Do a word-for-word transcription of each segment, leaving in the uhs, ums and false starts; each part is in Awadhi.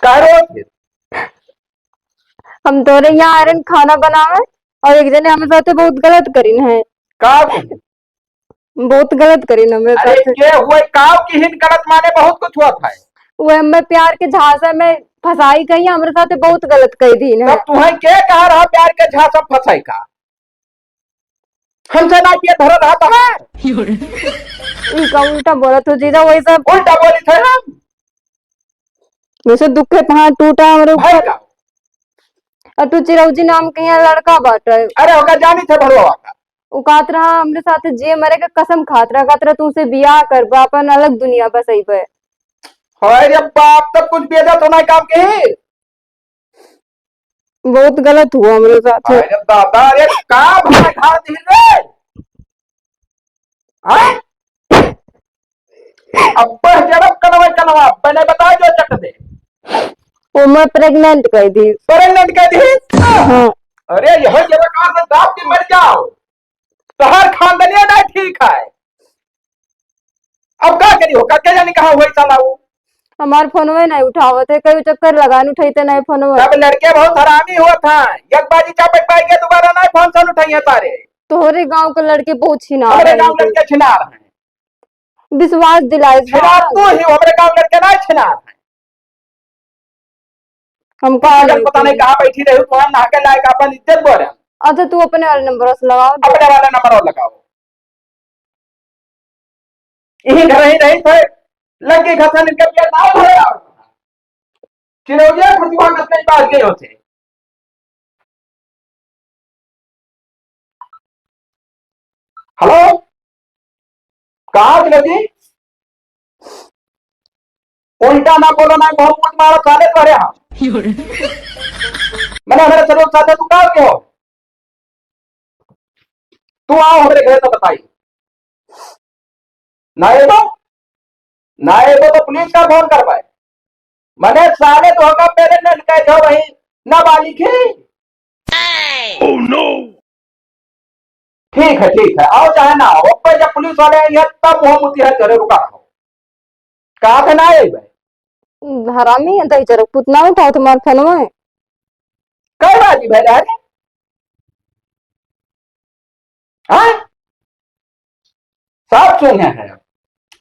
काहे रो? हम तोरे यहाँ आयरन खाना बनावे और एक जने हमरे साथे बहुत गलत करिन है। का बोली? बहुत गलत करिन हमरे अरे साथे। के हुए काव की हिन गलत माने बहुत कुछ हुआ था। वो हमें प्यार के झांसा में फंसाई कहीं, हमरे साथे बहुत गलत कह दीन है। तब तुम्हें के कहा रहा प्यार के झांसा में फंसाई का? हमसे ना पिए धरा रहा था। ई का उल्टा बोलत हो जीजा, वही सब उल्टा बोली थे हम। वैसे दुख के पहाड़ टूटा हमरे भाई ऊपर। का? और तू चिरौजी नाम के यहाँ लड़का बाटे। अरे ओका जानी थे भरवा का। उ कहत रहा हमरे साथे जिए मरे के कसम खात रहा, कहत रहा तुमसे बियाह करबा, अपन अलग दुनिया बसइबे। हाय रे बाप, तब कुछ बेजा तो नहीं काम के। बहुत गलत हुआ हमरे साथे। अरे दादा, अरे का भाई घात हिल रे? हाँ? अब बह जरा कनवा कनवा, पहले बता जो चक दे। वो मैं प्रेग्नेंट कर दी। प्रेग्नेंट कर दी? हाँ। अरे यह जरा कहाँ से दाब के मर जाओ। तोहार खानदानिया नहीं ठीक है। अब का करी हो, का, के जाने कहाँ हुई साला वो? हमार फोनवे नहीं उठावत है, कई चक्कर लगान उठाइते नहीं फोनवे। तब लड़के बहुत हरामी हुआ था, एक बाजी चापट पाई के दोबारा नहीं फोन सन उठाइए तारे। तोहरे गांव के लड़के बहुत छिनार हमरे हैं। गांव लड़के छिनार हैं। विश्वास दिलाए छिनार था। तू ही, हमरे गांव लड़के नहीं छिनार हैं। हम का अगर नहीं पता नहीं कही। कहाँ बैठी रही, तो हम नहा के लायक अपन इज्जत बोले। अच्छा, तू अपने वाले नंबर से लगाओ। अपने वाले नंबर और लगाओ। यही घर ही नहीं थे, लड़के घर से निकल के ना भरे आओ। चिरौलिया खजुआ में कई बार गए होते। हेलो, कहाँ गिरव जी? उल्टा ना बोलो, ना बहुत मत मारो, साले तो अरे हम। मैंने हमारे सरोज साथे तू कहाँ के हो? तू आओ हमारे घर तो बताई। ना ये तो, ना ये तो, तो पुलिस का फोन कर पाए। मैंने साले तो होगा पहले न कह दो वही नाबालिग ही। Oh no! ठीक है, ठीक है, आओ चाहे ना आओ, पर जब पुलिस वाले आएंगे तब मुंह मुती है, चले रुका रहो। कहा थे ना आए भाई? हरामी है, दही चरक पुतना उठाओ तुम्हारे फोन में। कई बाजी भैया है? हाँ? सब सुने हैं।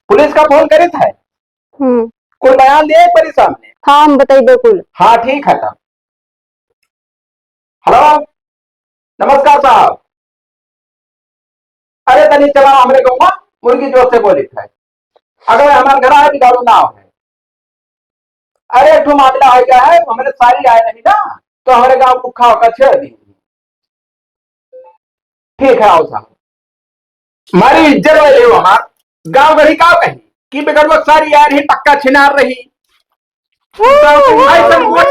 पुलिस का फोन करे था? हम्म। कुल बयान दिए एक बारी सामने? हाँ, हम बताइबे कुल। हाँ, ठीक है तब। हेलो, नमस्कार साहब। अरे तनी चला हमरे गौवा, मुर्गी जोर से बोली था। अगर हमार घर आए बिगाड़ू ना हो। अरे एक ठो मामला हो गया है, हमरे सारी आए नहीं ना, तो हमरे गांव कुखा होकर छेड़ दी। ठीक है, आओ साहब। हमारी इज्जत वाले हो, हमार गांव गढ़ी का कही कि बेगरवा सारी यार ही पक्का छिनार रही। ऐसा बोल।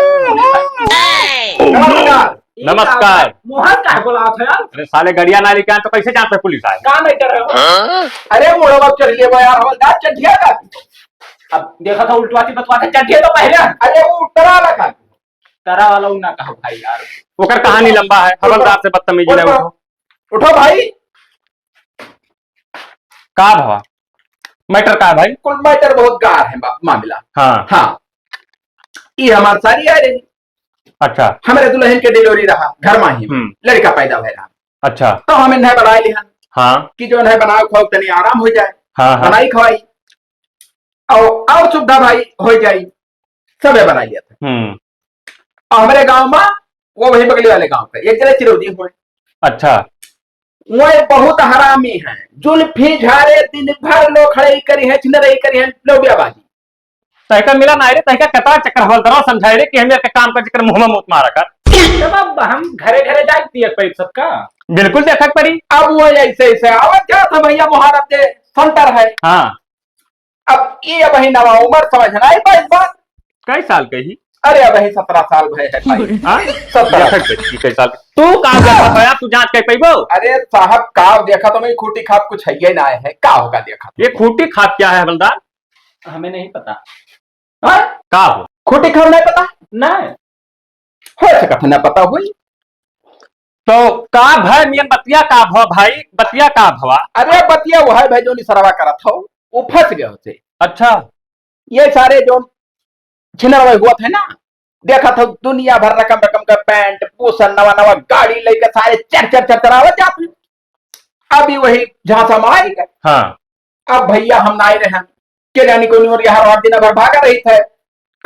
नमस्कार। नमस्कार। मोहन का है बोला था यार? अरे साले गड़िया ना लेके आए तो कैसे जानते पुलिस आए? काम है कर रहे हो? अरे मोड़ो बाप चढ़ लिए यार, हवलदार चढ़िया का। अब देखा था उल्टवा के बतवा था, चढ़िया तो पहले। अरे वो उतरा लगा। तरा वाला उ ना कहो भाई यार। ओकर कहानी लंबा है, हवलदार से बदतमीजी ना उठो। उठो। उठो भाई। का भवा? मैटर का है भाई? कुल मैटर बहुत गाढ़ है बा-, मामला। हाँ। हाँ। ये हमार सारी आ रही। अच्छा। हमारे दुल्हन के डिलीवरी रहा, घर में ही हम्म। लड़का पैदा भय रहा। अच्छा। तो हम इन्हें बनाए लिहन हाँ। कि जो इन्हें बनाए खाओ तनी आराम हो जाए, हाँ, हाँ। बनाई खवाई और, और सुविधा भाई हो जाई, सबे बनाई लिया था। हम्म। और हमारे गांव में वो वही बगली वाले गांव का एक जने चिरौदी हुए। अच्छा। वो एक बहुत हरामी है, जुल्फी झारे दिन भर लो खड़े ही करी है, छिन रही करी है, लो ब्याबाजी। तहका मिला ना रे, तहका कतरा चक्कर हवलदार समझाए रे कि हम के काम का चक्कर मुंह में मत मारा कर। तब अब हम घरे घरे जाए दिए पाइप सबका। बिल्कुल देखा पड़ी। अब वो ऐसे ऐसे आवत क्या था भैया, मुहारत के सेंटर है। हाँ। अब ये अब ही नवा उम्र समझ ना आई बा इस बात। कई साल के ही? अरे अब ही सत्रह साल भय है भाई। हाँ? सत्रह। देखा कई, कई साल। तू का देखा पाया, तू जांच कर पाइबो? अरे साहब का देखा तो मैं खूटी खाप कुछ है ही ना है, का होगा देखा? ये खूटी खाप क्या है हवलदार? हमें नहीं पता। हाँ? का हो? खूटी खाप नहीं पता? नहीं। हो सकत है ना पता हुई। तो का भय मियन बतिया का भवा भाई, बतिया का भवा? अरे बतिया वो है भाई जो निसरवा करत हो, वो फंस गए होते। अच्छा। ये सारे जो छिनरवे हुआ थे ना, देखा था दुनिया भर रकम रकम का पैंट, पोषण, नवा नवा गाड़ी लेके सारे चर चर चर चरावत जात हैं। अभी वही झांसा में आई गए। हाँ। अब भैया हम ना आए रहे, के जानी कौन और यहाँ रात दिन भर भागा रही थे,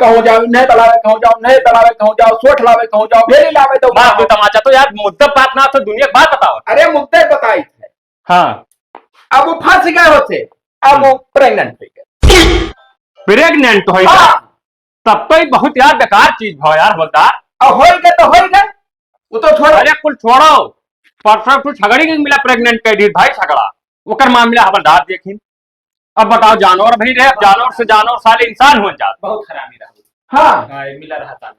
कहूँ जाओ नहीं बलावे, कहूँ जाओ नहीं बलावे, कहूँ जाओ सोठ लावे, कहूँ जाओ भेली लावे, तो बात कोई तमाचा तो यार, मुद्दा बात ना तो दुनिया की बात बताओ। अरे मुद्दे बताई थे। हाँ। अब वो फंस गए होते, अब वो प्रेग्नेंट हो गए। प्रेग्नेंट हो गए? हाँ। तब तो ये बहुत यार बेकार चीज भा यार हवलदार। अब हो गए तो हो गए, वो तो छोड़ो। अरे कुल छोड़ो, परसों कुछ झगड़ी के मिला प्रेग्नेंट कर दी भाई झगड़ा, ओकर मामला हवलदार देखिन। अब बताओ जानवर भाई रहे, अब जानवर से जानवर साले इंसान हो जात। बहुत हरामी रहा। हाँ। हाँ, ये मिला रहा था।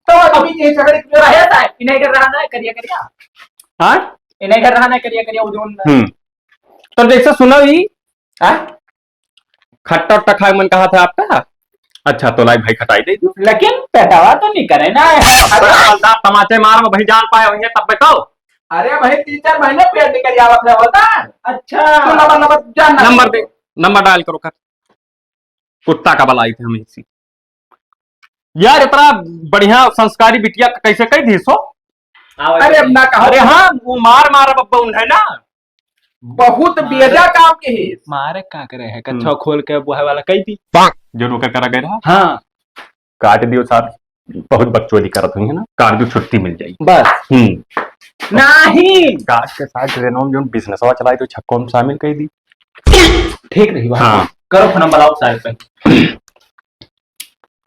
तो अभी ये झगड़े क्यों रहे था? इन्हें कर रहा ना करिया करिया। हाँ? इन्हें कर रहा ना करिया करिया वो जोन। हम्म। तो जैसे सुनो ही, हाँ? खट्टा उट्टा खाए मन कहा था आपका? अच्छा, तो लाई भाई खटाई दे दो। लेकिन पेटवा तो नहीं करे ना। अरे हवलदार तमाचे मार में भाई जान पाए होंगे तब बताओ। अरे भाई तीन चार महीने पेट निकल जावत है हवलदार। अच्छा। तो नंबर, नंबर, जान ना नंबर दे। दे, नंबर डायल करो कर। कुत्ता का बलाई थे हम इसी। यार इतना बढ़िया संस्कारी बिटिया कैसे कह दी सो? अरे अब ना कहो। अरे हाँ, वो मार मार बब्बा उन्हें ना। बहुत बेजा काम के है। मारे का करे है, हम्म। कच्छा खोल के बुहाए वाला कह दी। जो नौकर करा गए रहा। हाँ। काट दियो साहब, बहुत बकचोदी करत हुई है ना, काट दियो छुट्टी मिल जाई। बस। हम्म। नहीं। काट के साथ रेनोम जोन बिजनेसवा चलाई तो छक्को में शामिल कर दी। ठीक रही बात। हाँ। करो फोन बुलाओ सारे पे।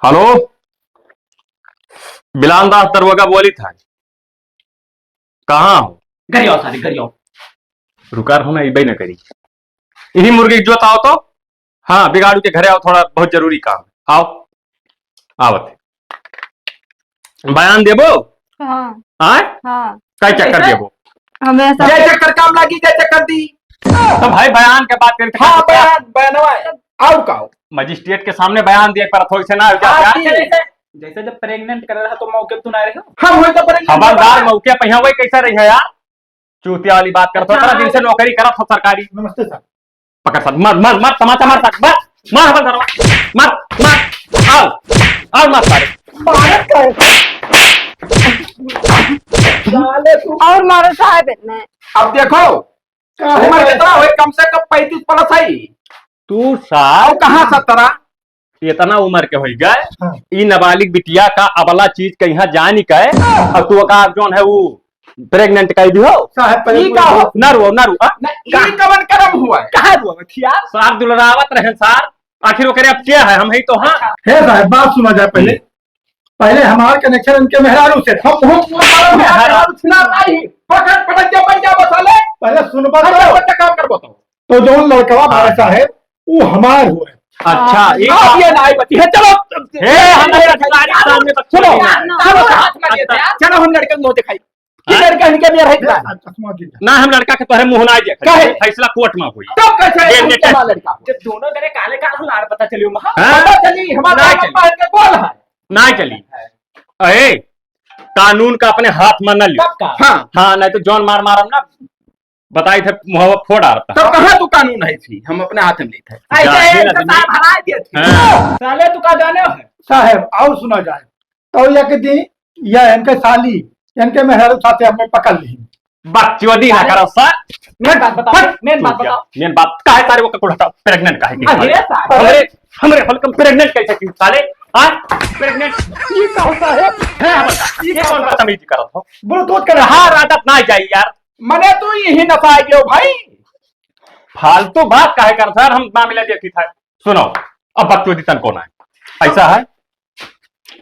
हेलो, बिलान दास दरोगा बोली था। कहाँ हो? घरे आओ सारे, घरे आओ। रुका रहो ना, इबे न करी। यही मुर्गी जोत आओ तो। हाँ, बिगाड़ू के घरे आओ, थोड़ा बहुत जरूरी काम है। आओ, आवत है। बयान देबो? हाँ। आय? हाँ। काय चक्कर देबो? हमें सब जय चक्कर काम लागी, जय चक्कर दी। तो भाई बयान के बात करते हाँ, बयान, बयानवा है। और का हो? मजिस्ट्रेट के सामने बयान दिए पर थोड़ी से ना हो जाए हाँ, यार। जैसे, जैसे जब प्रेग्नेंट कर रहा तो मौके पे तू ना रहे हो? हम होई तो प्रेग्नेंट खबरदार, होता है। मौके पे यहाँ वही कैसा रही है यार? चूतिया वाली बात करत हो, अच्छा, इतना दिन हाँ। से नौकरी करत हो सरकारी। नमस्ते सर। पकड़ सर, मार, मार, मार, तमाचा मार सर, मार, मार, हवलदार, मार, मार, आओ, आओ, मार सारे। मारत का है? साले तू। और मारो साहब इतने। अब देखो, काहे उम्र मारे? कितना होई? कम से कम पैंतीस प्लस है। तू सार अब कहाँ सत्रह? इतना उम्र के होई गए, हाँ। ई नाबालिग बिटिया का अबला चीज के यहाँ जानी के, हाँ। और तू ओका जौन है वो प्रेग्नेंट कर दी हो। साहब, पहले ई का हो? ना रो, ना रो, हाँ? ना, ई कवन करम हुआ है? कहाँ रो बथिया? सार दुलरावत रहे सार, आखिर ओकरे अब क्या है, हम ही तो हाँ। हे साहब, बात सुना जाए पहले। हम्म। पहले हमार कनेक्शन इनके मेहरारू से था। हम, हम, हमारा मेहरारू सुना भाई, पकड़, पटक के बन जा बसाले। पहले सुनबा हम तो। बच्चा काम कर बताओ। तो जौन लड़कवा हाँ। बारह साहब, वो हमार हुआ है। अच्छा, हाँ। ये आप बात ये ना आई बची है, चलो। हे, हम ये अधिकारी सामने तक सुनो, चलो। सुनो, हाथ में ये दे। चलो, हम लड़के को दिखाई। कि हाँ? लड़का इनके में रहे ना। अच्छा, सुनो जी। ना, हम लड़का के तोहरे मुंह ना देखा। काहे? फैसला कोर्ट में होई। तब कैसे ये है लेटर हमारा लड़का? जब दोनों जने काले काला लाड़ पता चलियो, महा। हाँ? पता चली, हमारा ना बाप चली। बाहर के कौन है? ना चली। अरे, कानून का अपने हाथ में न लियो। तब का? हाँ। हाँ, नहीं तो जौन मार मारम ना, बताई थे मुहवा फोड़ डालता। तब कहाँ तू कानून है थी? हम अपने हाथ में नहीं थे। ऐसे जाहिल एक आदमी। साहब हराए दिए थे। हाँ। साले तू का जाने हो? साहब, और सुना जाए। तो एक दिन या इनके साली, इनके मेहरारू साथे हमें पकड़ ली। बकचोदी ना अरे, करो सर। मेन बात बताओ, हट। मेन बात चूतिया। बताओ। मेन बात काहे तारे वो कुल हटाओ, प्रेग्नेंट काहे की? अरे, साहब। हमरे, हमरे हल्कम प्रेग्नेंट कैसे की साले? हाँ? प्रेग्नेंट? ये का होता है? हैं, बता, ये ये का कौन होता है? बदतमीजी करत हो? ब्लूटूथ कर रहा। हाँ, आदत ना जाई यार। मने तू यही नशा आ गयो भाई। फालतू बात काहे करत हो यार, हम मामला देखी था। सुनो, अब बकचोदी तन कौन है? ऐसा है?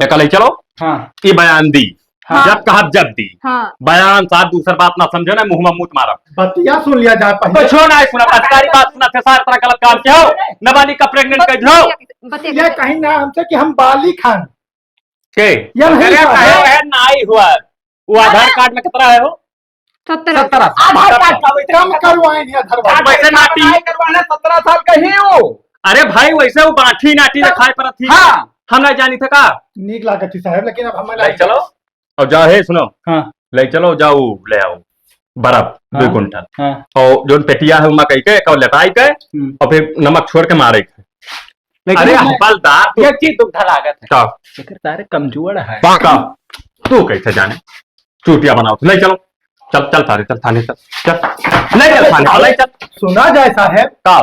एका ले चलो। हाँ। ई बयान दी। हाँ। जब कहब जब दी। हाँ। बयान साहब दूसर बात ना समझो ना, मुंह में मूत मारब। बतिया सुन लिया जाए पहले। कुछ ना सुना, अधिकारी बात सुना थे, सारा तरह गलत काम किया हो। नाबालिग का प्रेग्नेंट कर दो। बतिया, ये कहीं ना हमसे कि हम बालिग हन। के? ये नहीं अरे हुआ। कहे वह ना ही हुआ। वो आधार अरे। कार्ड में कितना है हो? सत्रह। सत्रह। आधार कार्ड का वो इतना कम करवाए नहीं, आधार कार्ड। वैसे नाटी। नहीं करवाना, सत्रह साल का ही हो। अरे भाई, वैसे वो बांठी नाटी तो रखाए पर थी। हाँ। हम नहीं जानी थे का? नीक लागत थी साहब, लेकिन अब हम ले नहीं चलो। और जाओ, हे सुनो। हाँ। ले चलो, जाओ, ले आओ बर्फ, हाँ। दो कुंटल। हाँ। और जो पेटिया है, उमा कह के, और लेटाई के, हम्म। और फिर नमक छोड़ के मारे के। लेकिन अरे मैं हवलदार, तू एक चीज दुविधा लागत है। का? एकर सारे कमजोर है। का? तू कैसे जाने? चूतिया बनाओ, ले चलो। चल, चल सारे, चल थाने, चल, चल। ले चल थाने, ले चल। सुना जाए साहेब। का?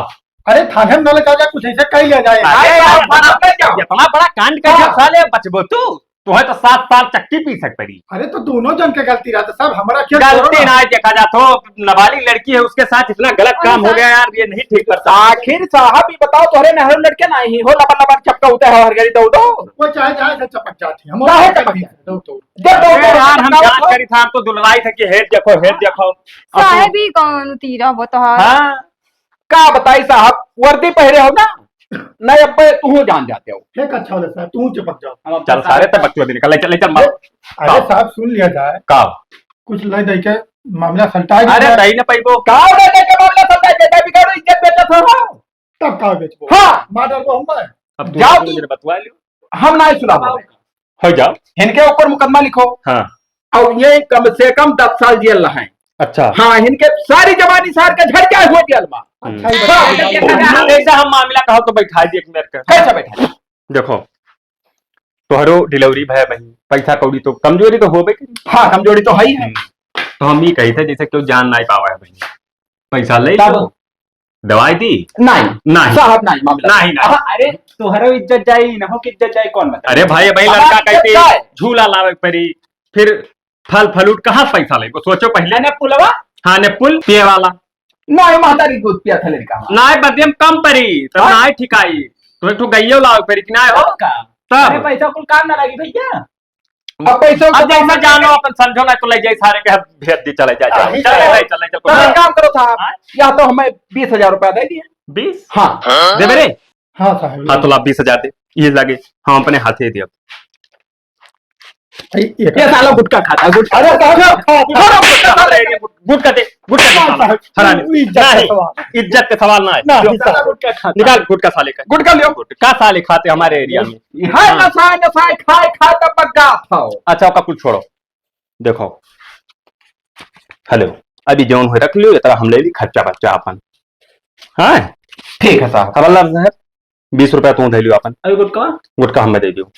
अरे थाने में न ले जाओ, कुछ ऐसे कह लिया जाए। अरे अरे यार, थाने में ले जाओ। इतना बड़ा कांड कर दिया हाँ। साले, बचबो तू? तुम्हें तो सात साल चक्की पीसे के पड़ी। अरे तो दोनों जन के गलती रहता साहब, हमारा क्या गलती करोना? ना है, देखा जात हो, नाबालिग लड़की है, उसके साथ इतना गलत अरे काम हो साहब। गया यार, ये नहीं ठीक करता। आखिर साहब ये बताओ, तोहरे मेहरारू लड़के नाही हो, लबर लबर चपका होता है हर घड़ी दौड़ दौड़। वो चाहे जाए से चपक जाती है, हम काहे और चपक जाती है? दौड़ दौड़। जब दौड़ अरे दौड़ यार, हम चपका जांच होता। करी था, हम तो दुलराई था कि हेड देखो, हेड देखो। साहब ही कौन तीरा बताओ? हाँ। का बताई साहब, वर्दी पहरे हो ना, नहीं अब तू जान जाते हो। एक अच्छा वाला साहब, तू चपक जाओ। हम चल सारे तब बकचोदी निकल, ले चल, ले चल, मार। अरे का? साहब, सुन लिया जाए। का? कुछ ले दे के मामला सलटाए अरे दिया। दही न पैबो। का ले दे के मामला सलटाए दे, दे बिगाड़ो, इज्जत बेचत हो। तब का बेचबो? हाँ। मार डालबो हम। अब तू जाओ तुम तू। जरा बतवा लियो। हम ना सुनाबो। हो जाओ। इनके ऊपर मुकदमा लिखो। हाँ। और ये कम से कम दस साल जेल रहे। अच्छा। हाँ, इनके सारी जवानी सार के झड़ जाए हो जेल में। अच्छा, हम्म। ये बताओ। हाँ, जैसे हम मामला कहो तो बैठा दिए एक मिनट का। कैसे बैठा? देखो, तोहरो डिलीवरी भय बही, पैसा कौड़ी तो कमजोरी तो होबे करी। हाँ, कमजोरी तो है ही है। हम्म। तो हम ये कही थे जैसे क्यों जान नहीं पावा है बही, पैसा ले तब? लो, दवाई दी? नहीं। नहीं। साहब, नहीं, मामला नहीं, नहीं। अरे, तोहरो इज्जत जाई, इनहो की इज्जत जाई, कौन बता? अरे भाई, भाई, हमारी लड़का इज्जत कैसे जाए। झूला लावे परी, फिर फल फलूट कहाँ से पैसा लेबो? सोचो पहले। अने पुलवा? हाँ, ने पुल पिए वाला। नहीं, महतारी दूध पिया था लड़का हमारा। नहीं, बदियम कम परी, तब हाँ? नहीं ठिकाई। तो एक ठो गइयो लावे परी कि नहीं हो? तब का? तब। अरे, पैसा कुल काम ना लगी भैया। अब पैसा अब जैसा जानो अपन समझो ना, तो ले जाए सारे के भेज दी, चले जाए, चले, हाँ, चले, हाँ। चले, चले, चले। तो एक काम करो साहब, हाँ? या तो हमें बीस हजार रुपया दे दिए। बीस? हाँ। देबे रे? हाँ साहब। हाँ, तो ला बीस हजार दे, ये लागे, हम अपने हाथे दिया। ये साला गुटखा खाता है, गुटखा। अरे साहब, साहब, साहब, गुटखा साले, गुटखा दे, गुटखा दे, साला, साहब, हरामी। इज्जत का नहीं, सवाल। इज्जत का सवाल ना है। ना, लो, साला गुटखा खाता। निकाल गुटखा साले का। गुटखा लियो। गुटखा साले खाते हमारे एरिया में। ये है हाँ। नसाए, नसाए, खाए, खाए, तब पक जात हो। अच्छा, ओका कुल छोड़ो। देखो, हेलो, अभी जौन हो रख लियो, इतना हम ले ली खर्चा बर्चा अपन। हाँ? ठीक है साहब। हवलदार साहब, बीस रुपया तू दे लियो अपन। अभी गुटखा? गुटखा हमें दे दियो।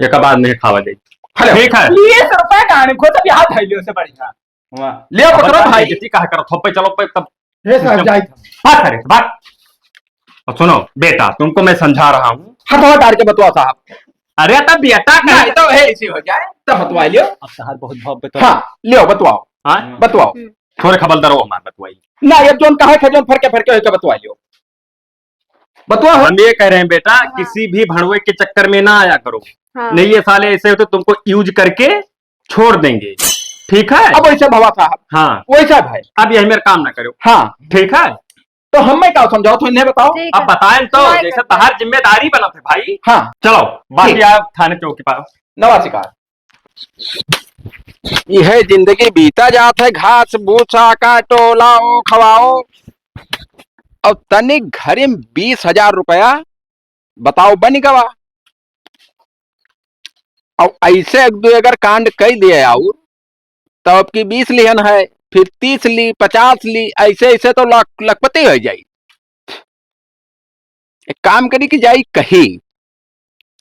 एक बाद नहीं खावा दे। हेलो। ठीक है। बीस रुपया कहानी खो, तब यहाँ धैलियो से बढ़िया। वाह। लियो, पकड़ो भाई। बेइज्जती काहे करत हो? पे चलो, पे तब ए साहब, जाइत हम। भाग, अरे, भाग। और सुनो, बेटा, तुमको मैं समझा रहा हूँ। हथवा डाल के बतवा साहब। अरे, तब बेटा का नहीं, तो है, इसी हो जाए, तब बतवा लियो। अब साहब बहुत भाव बतवा। हाँ, लियो, बतवाओ। हाँ? बतवाओ। हम्म। थोड़े खबलदार हो, हमार बतवाई। ना, ये जोन कहा है, जोन फरके, फरके होके बतवा लियो। बतवाओ। हम ये कह रहे हैं, बेटा, हाँ। किसी भी भड़वे के चक्कर में ना आया करो। हाँ। नहीं, ये साले ऐसे होते, तुमको use करके छोड़ देंगे, ठीक है? अब वैसे भवा साहब। हाँ। वैसा भाई। अब यही मेरा काम ना करो। हाँ। ठीक है? तो हमें का समझाओ, तो इन्हें बताओ। ठीक अब है। बताएं तो, नहीं जैसे करते। तहार जिम्मेदारी बनत है भाई। हाँ। चलो, बाकी ठीक। आप थाने चौकी पर। नवा शिकार। यह जिंदगी बीता जात है, घास भूसा काटो, लाओ, खवाओ, और तनिक घरे में बीस हजार रुपया, बताओ, बन गवा। और ऐसे एक दो अगर कांड कई दिए और, तो अब की बीस लिहन है, फिर तीस ली, पचास ली, ऐसे, ऐसे तो लाख, लखपति हो जाई। एक काम करी कि जाई कही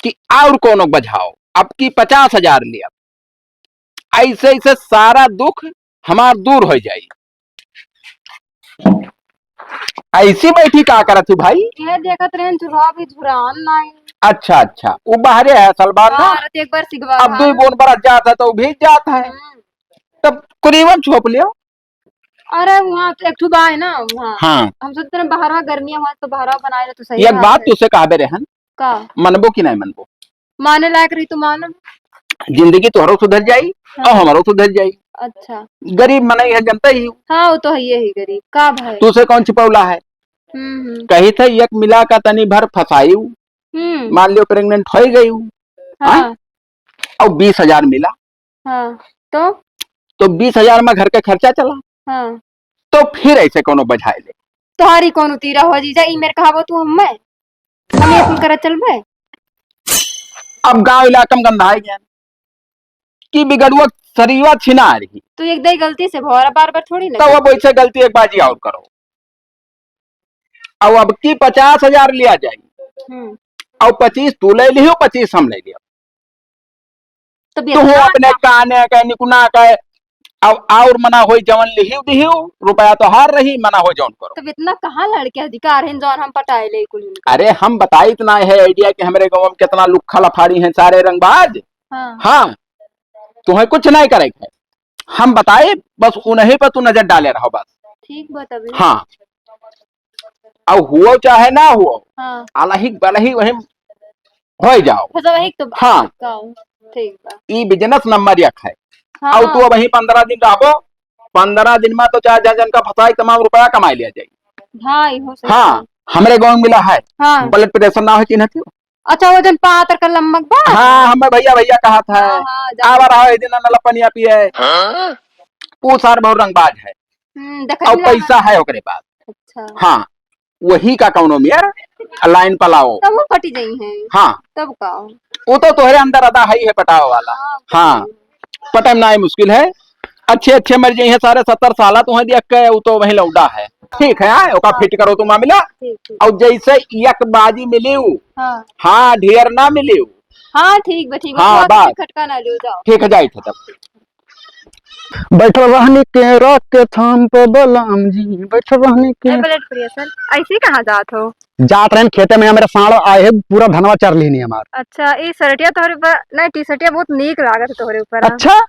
कि और कोनो बजाओ, अब की पचास हजार लिया, ऐसे, ऐसे सारा दुख हमार दूर हो जाई। ऐसी बैठी का करत हूँ भाई? ये देखत रहन, झुरा भी झुरान नहीं। अच्छा, अच्छा, वो बाहरे है सलमान ना? हाँ, तो एक बार सिगवा अब दो। बोन बरस जात है तो भीग जात है। हम्म। तब कुरीवन छोप लियो। अरे, वहाँ तो एक ठो बा है ना, वहाँ। हाँ। हम सोचते रहे, बहरवा गर्मियाँ हुआ तो बहरवा बनाए रहे तो सही एक बात है। तुझसे कहबे रहन। का? मनबो कि नहीं मनबो? माने लायक रही तो मानब। जिंदगी तोहरो सुधर जाई हाँ। और हमरो सुधर जाई। अच्छा। गरीब मनई है, जनता ही। हाँ, वो तो है, ये ही गरीब। का भाई? तुझसे कौन छिपौला है? हम्म, हम्म। कही थे, एक मिला का तनी भर फंसायू। हम्म। मान लियो, pregnant हो ही गई हूँ। हाँ। हाँ? और बीस हजार मिला। हाँ, तो? तो बीस हजार में घर का खर्चा चला। हाँ। तो फिर ऐसे कोनो बजाए ले। तोहारी कौन उतीरा हो जीजा, ई मेरे कहावो तू हम्मे? हम ये कुल करत चलबे? अब गांव इलाका में गंधाए गया कि बिगड़ुआ सरीवा छिना रही। तू एक दई गलती से भौरा, बार-बार थोड़ी ना तो कर। अब वैसे गलती एक बाजी और करो। अब, अब की पचास हजार लिया जाए। हम्म। और पच्चीस तू ले लियो, पच्चीस हम ले लियो। तब तू इतना अपने काने के निकुना के, अब और मना होई जवन लिहियो दिहियो, रुपया तोहार रही, मना होई जवन करो। तब इतना कहाँ लड़के अधिकार हैं जौन हम पटाए ले कुल इनका? अरे हम बताइत ना है idea कि हमरे गाँव में कितना लुक्खा लफाड़ी हैं, सारे रंगबाज। हाँ। हाँ, तुम्हें कुछ नहीं करे है, हम बताए, बस उन्हीं पर तू नजर डाले रहो बस। ठीक बा तभी। हाँ, अब हुओ चाहे ना हुओ, हाँ। अलही बलही वही हो जाओ। फंसा वही तो हाँ। का हो। ठीक बा। ई business number एक है। हाँ, अब तू हाँ। अब वही पन्द्रह दिन रहबो, पन्द्रह दिन में तो चाहे जन जन का फंसाई तमाम रुपया कमाई लिया जाए। हाँ, इहो सही हाँ, है। हमरे गाँव में मिला है। हाँ। Blood pressure ना हो चिन्हत हो। अच्छा, वो जन पातर का लम्बक बा? हाँ, हमें भैया भैया कहा था। हाँ, हाँ, जान आवा रहा है दिन नला पनिया पिए। हाँ? वो सार बहुत रंगबाज है। हम्म, देखत और ना पैसा है। है ओकरे पास। अच्छा। हाँ, वही का कौनो मेर line पर लाओ। तब वो पटी जाई हैं। हाँ। तब का? वो तो तोहरे अंदर अदा है ही है पटावे वाला। हाँ, हाँ। पटी। पटे में ना ही मुश्किल है। अच्छे अच्छे मर जाई हैं सारे, सत्तर साला तुम्हें दिया के, वो तो वही लौंडा है। ठीक है, हाँ, ओका हाँ। Fit करो तू मामला। ठीक, ठीक। और जैसे एक बाजी मिली हो, हाँ। हाँ, ढेर ना मिली हो। हाँ, ठीक बा, ठीक बा। हाँ, तू अभी बस। खटका ना लियो, जाओ। ठीक है, जाई थे तब। बैठल रहनी केरा के थाम पे बलराम जी, बैठल रहनी के अरे blood pressure, ऐसे कहाँ जात हो? जात रहन खेते में, हमारे साँड़ आए है, पूरा धनवा चर लिहनी हमार। अच्छा, ई शर्टिया तोहरे ऊपर, नहीं, T-shirtया बहुत नीक लागत है तोहरे ऊपर। अच्छा,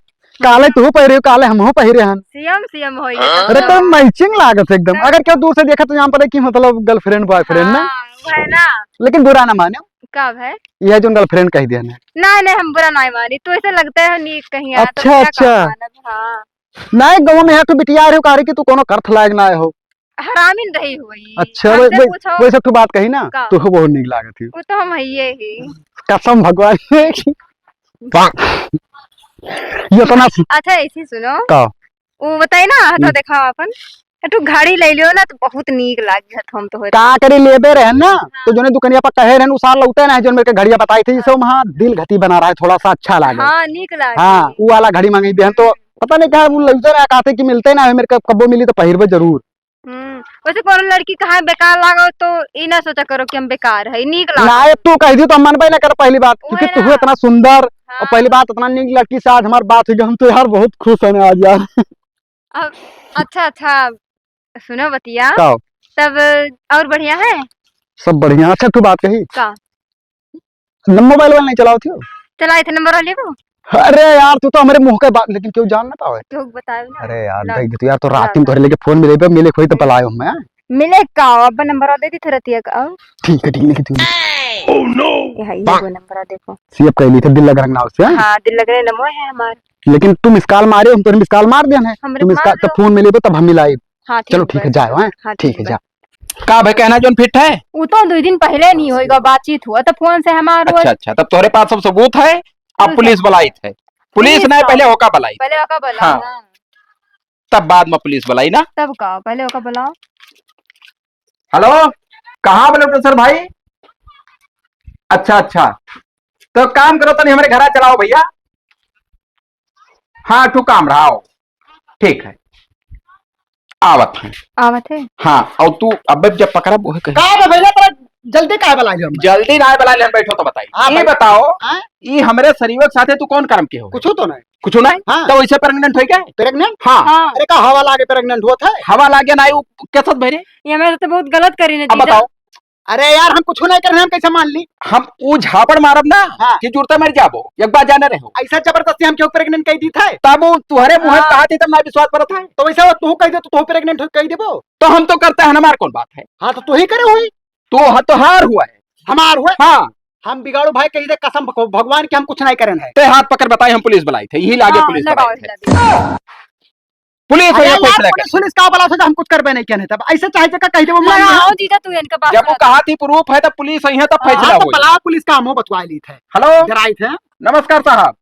काले तू पहिरे हो, काले हमहू पहिरे हन। Same, same होई है अरे, तब। तो matching लागत है एकदम। हाँ। अगर केहू दूर से देखा तो जान पड़े कि मतलब girlfriend boyfriend ना। हाँ, वो है ना। लेकिन बुरा ना माने। का है? यह जोन girlfriend कह दिया ना। नहीं, नहीं, हम बुरा नहीं मानी। तू ऐसे लगता है नीक कहीं आ, तो अच्छा, क्या अच्छा। काम मानब? हाँ। नहीं, गाँव में है तो बिटिया रहे हो, कह रही कि तू कोनो कर्थ लायक ना हो। हरामिन रही हुई। अच्छा, हमसे वै-, वै-, पूछो। वैसे तू बात कही ना, का? तू बहुत नीक लागत ही। वो तो हम हइये ही। कसम भगवान की। ये तो ना अच्छा, ऐसी सुनो। का? वो बताई ना, हथवा हम्म। देखाओ अपन। तू घड़ी ले लियो ना, तो बहुत नीक लागी हथवा में तो होत। का करी, लेबे रहे ना, हाँ। तो जोने दुकनिया पर कहे रहे, उ सार लौटे ना है, जोन मेरे के घड़िया बताई थी, जिसे हाँ। वहाँ दिल घटी बना रहा है, थोड़ा सा अच्छा लागे। हाँ, नीक लागे। हाँ, उ वाला घड़ी मांगी बहन, तो पता नहीं कहाँ वो लौटे रहा, कहते कि मिलते ना है, मेरे को कब्बो मिली तो पहिरबे जरूर। हम्म, वैसे कोनो लड़की कहाँ बेकार लागो तो ई ना सोचा करो कि हम बेकार है, नीक लागो। ना, तू कह दी तो हम मानबे ना कर पहली बात, उहे क्योंकि तू ना। इतना सुंदर और हाँ। पहली बात इतना नीक लड़की से आज हमार बात हुई, हम तो यार बहुत खुश हैं आज यार। अब अच्छा, अच्छा, सुनो बतिया। का? तब और बढ़िया है? सब बढ़िया। अच्छा, तू बात कही। का? न-, mobile वोबाइल नहीं चलावत हो? चलाए थे, number लेबो? अरे यार, तू तो हमारे मुंह के बात, लेकिन क्यों जान ना पावे? क्यों बताए ना? अरे यार, ला। देख दे तू यार, तो रात ला, में ला। तोहरे लेके फोन मिले पे मिले कोई तो हम्म। पलायो मैं। मिले का? अब number दे दी थे रतिया का, अब। ठीक है, ठीक है, ठीक है। Oh no! ये है, ये वो number देखो। Save कर ली थे, दिल लग रंग नाव से, हाँ? हाँ, दिल लग रहे नमो है हमार। लेकिन तुम miss call मारे, हम तो miss call मार देन है। हमरे तुम miss मार call, तब दो। फोन मिले तो तब हम मिलाई। हाँ, ठीक चलो, ठीक है, बा। जाओ, हैं? हाँ, ठीक ठीक है, बा। जा। का भाई कहना जोन fit है? उ तो दुइ दिन पहिले नहीं होइगा, बातचीत हुआ तो फोन से हमार हुआ। अच्छा, अच्छा, तब तोहरे पास सब सबूत है, अब पुलिस पुलिस है। बुलाइत है। पुलिस पुलिस नहीं, का? पहले ओका बुलाई। पहले ओका बुलाओ, हाँ। हाँ। तब बाद में पुलिस बुलाई ना। तब का? पहले ओका बुलाओ। Hello, कहाँ बोले सर भाई? अच्छा, अच्छा, तो काम करो, तनी हमरे घरा चलाओ भैया। हाँ, ठू काम रहा हो। ठीक है, आवत है। आवत है? हाँ, और तू अब जब पकड़ा वो है कहीं। का बे भैया, तोरा जल्दी काहे बला लिया हमरे? जल्दी ना बला ले, हम बैठो तो बताई। हाँ, ये बैठ। बताओ, हाँ? ये हमरे शरीर के साथे तू कौन कर्म के हो? कुछो तो नहीं। कुछो नहीं? हाँ। तो वैसे pregnant हो क्या? Pregnant? हाँ। हाँ। अरे का हवा लागे pregnant हुआ था? हवा लागे ना, वो कैसे भरे? ये हमरे साथे बहुत गलत करी ने अब जीजा। बताओ। अरे यार, हम कुछ नहीं कर रहे, हम कैसे मान ली? हम ऊ झापड़ मारब ना हाँ। कि जुड़ते मर जाबो, एक बार जाने रहो। ऐसा जबरदस्ती हम क्यों pregnant कह दी थे? तब वो तुहरे मुंह हाँ। कहा थी, तब ना विश्वास परत है। तो वैसा तू कह दे, तो तू pregnant हो, कह देबो। तो हम तो करते हैं, हमार कौन बात है? हाँ, तो तू ही करे हुई। तो ह-, तो हार हुआ है। हमार हुआ? हाँ। हम बिगाड़ू भाई कही दे, कसम भगो-, भगवान के हम कुछ नहीं करन है। ते हाथ पकड़ बताई, हम पुलिस बुलाई थे, यही लागे हाँ, पुलिस लगाओ, बुलाई थे। लगाओ। पुलिस अरे है, यार, पुलिस लेके। पुलिस, पुलिस का बुलाओ, तो हम कुछ करबे नहीं किया नहीं तब। ऐसे चाहे जगह कह देबो, मान लिया। लगाओ जीजा, तू इनका बात जब वो करा। कहा थी proof है, तब पुलिस आई है, तब हाँ, फैसला तो होई। बुलाओ पुलिस का, हम बतवा ली थे। Hello। डराई थे। नमस्कार साहब।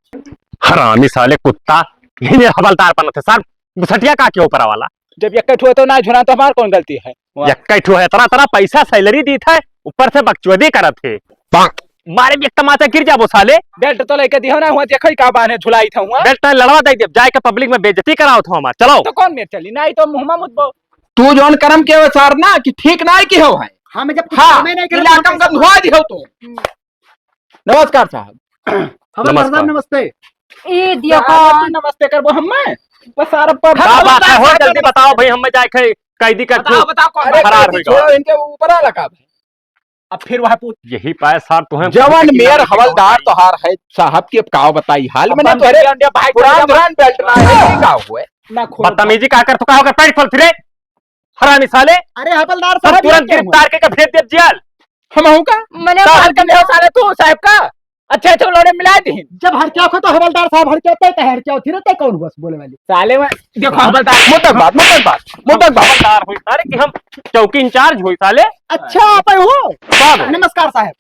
हरामी साले कुत्ता, ये हवलदार बनत है साहब, घुसटिया का क्यों ऊपर वाला? जब एक ठो तो ना झुना तो हमार कौन गलती है? वाह। एक ठो है, इतना, इतना पैसा salary दी था, ऊपर से बकचोदी करत है। बारे में एक तमाचा गिर जाबो साले। Belt तो लेके दिहो ना, हुआ देखो ही का बाने झुलाई था हुआ। Belt ना लड़वा दे देब, जाए के public में बेइज्जती कराओ थो हमार, चलो। तो कौन मेर चली? नहीं तो मुँह में मुतबो। तू जौन करम के हो सार ना कि ठीक ना कि हो है। हाँ, मैं जब कुछ हाँ, करबे नहीं करे, इलाका तो में कैसे गंधवा दिहो तो। हम्म। नमस्कार साहब। हमारे नमस्कार। प्रधान नमस्ते। ए, दिया साहब, कौन? नमस्ते करबो हम्मे? बस सारा पर का बात है हो? जल्दी बताओ भाई, हम्मे जाए खे कैदी का बताओ, छू बताओ, कौन अरे, फरार कैदी होइगा। छोड़ो, इनके ऊपर आ लगा भाई। अब फिर वह पूछ। यही पाए साहब, तुम्हें जवन पूछ के मेयर ना हवलदार बताओ। तोहार है साहब की, अब का बताई हाल अब मैंने बंदे तोहरे अंडे भाई पुरान के पुरान बेल्ट ना है, ये का हुए? ना खोल। बदतमीजी का कर, तू का होकर पैर खोल फिरे? हरामी साले। अरे हवलदार सब साहब, ये तुरंत क्या हुआ? गिरफ्तार के, के भेज दे जेल। हम हूँ का? मने साहब मार के नहीं साले तू साहब का। अच्छे अच्छे लोड़े मिला दी। जब हर क्या हो तो हवलदार साहब हर क्या होता है, हर क्या होती रहता है, कौन हुआ बोले वाली? साले में देखो हवलदार। मोटक बात, मोटक बात, मोटक बात। हवलदार हुई सारे कि हम चौकी इंचार्ज हुई साले। अच्छा, आप हो? साहब। नमस्कार साहब।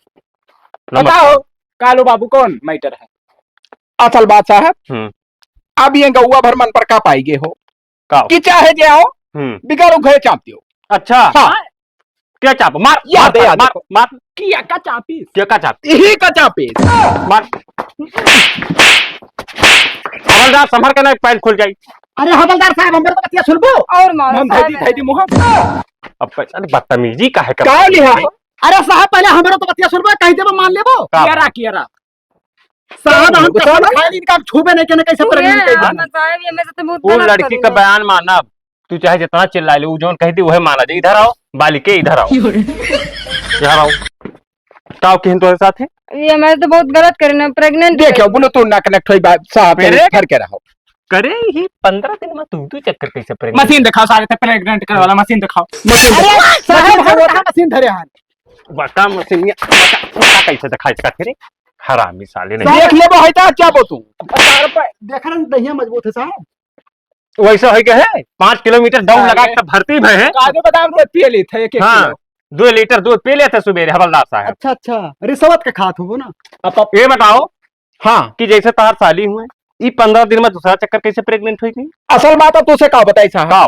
नमस्कार। बताओ, कालू बाबू कौन मैटर है? असल बात साहब, हम्म। अब ये गौवा भर मन पर का पाई गए हो का? कि चाहे जे आओ, हम्म। बिगर उघरे चाप दियो। अच्छा। हाँ। क्या चाप? मार, या मार दे, साले, या मार, देखो। मार। किया का चापी? क्या का चाप? यही का चापी। मार। हवलदार, संभर के ना, पैंट खुल जाई। अरे हवलदार साहब, हमरे तो बतिया सुनबो। और मारो हम साहब धैदी, है। धैदी मुँह। अब पैसा, अरे बदतमीजी काहे कर का रहे लिहा? हैं? अरे साहब, पहले हमरे तो बतिया सुनबो, कहीं देबो मान लेबो। का? किया रा, किया रा। साहब, हम तो कसम साहब? खाए इनका हम छूबे नहीं, कहने कैसे तू प्रेग्नेंट ये कर हाथ देना। साहब, ये मैं से तो बहुत वो गलत लड़की करी का है। बयान मानब, तू चाहे जितना चिल्ला ले, वो जौन कह दी, वह माना जाए। इधर आओ, बालिके, इधर आओ। यो रे। इधर आओ। का हो किहन तोरे साथ है? ये मैं से तो बहुत गलत करी ना, प्रेग्नेंट देखो, करी। बोलो तू ना कनेक्ट होई बात, साहब, मेरे घर के रहो। करे ही पन्द्रह दिन में तू, तू चक्कर कैसे प्रेग्नेंट? मशीन दिखाओ, सारे ते प्रेग्नेंट करे वाला मशीन दिखाओ। मशीन अरे, दिखाओ। साहब, मशीन हम दिखाओ। कहाँ मशीन धरे हैं? बका मशीन में, बका, बका कैसे दिखाई इसका तेरे? हरामी साले नहीं। देख ले भाई, ता क्या बोतू? देख रहे हैं, दहिया मजबूत है साहब। वैसे है के है, पाँच किलोमीटर दौड़ अरे। लगा के भर्ती भए हैं। काजू बादाम रोज पिए लेत है, एक एक हाँ, किलो। दो लीटर दूध पी लेत है सुबेरे हवलदार साहब। अच्छा, अच्छा, रिश्वत के खात हो ना? अब, अब ये बताओ हाँ। कि जैसे तहार साली हुए, ई पन्द्रह दिन में दूसरा चक्कर कैसे प्रेग्नेंट हुई गई? असल बात है, तुझसे का बताई साहब? का?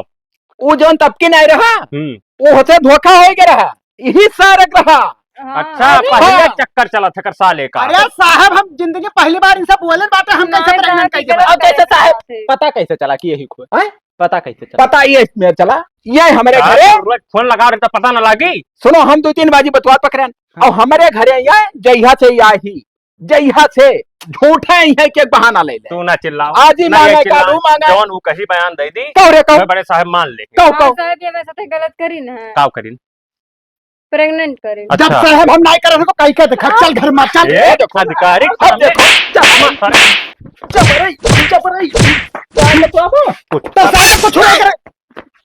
वो जौन तबकी नहीं रहा, हम्म। वो होते धोखा हो गया रहा, यही सारक रहा। हाँ। अच्छा, अरे पहले हाँ। चक्कर चला था कर साले का। अरे साहब, हम जिंदगी पहली बार इनसे बोले बात है, हम नहीं, कैसे प्रेग्नेंट नहीं, कैसे? नहीं, अब कैसे साहब, नहीं। पता कैसे चला कि यही खुए? हैं? पता कैसे चला? पता ये मेरे चला, ये हमारे यार, घरे रोज फोन लगा रहे तो पता ना लागी। सुनो, हम दो तीन बाजी बतवा पकड़न, हाँ। और हमारे घरे ये जइहा से या ही, जइहा से झूठे ही है कि एक बहाना ले ले। तू ना चिल्लाओ। आज ही ना मांगे, ये चिल्ला, कालू मांगे। जौन वो कही बयान दे दी, कहो रे, कहो। मैं बड़े साहब मान ले। कहो, हाँ, कहो। साहब, ये मेरे साथे गलत करी ना। का करी? प्रेग्नेंट करी। जब अच्छा। साहब हम नहीं कर रहे तो कहीं का देखा, चल घर में, चल। ये देखो। अधिकारी अब देखो, चल, चल रे, चल रे, चल तो अब। तो साहब को छोड़ कर,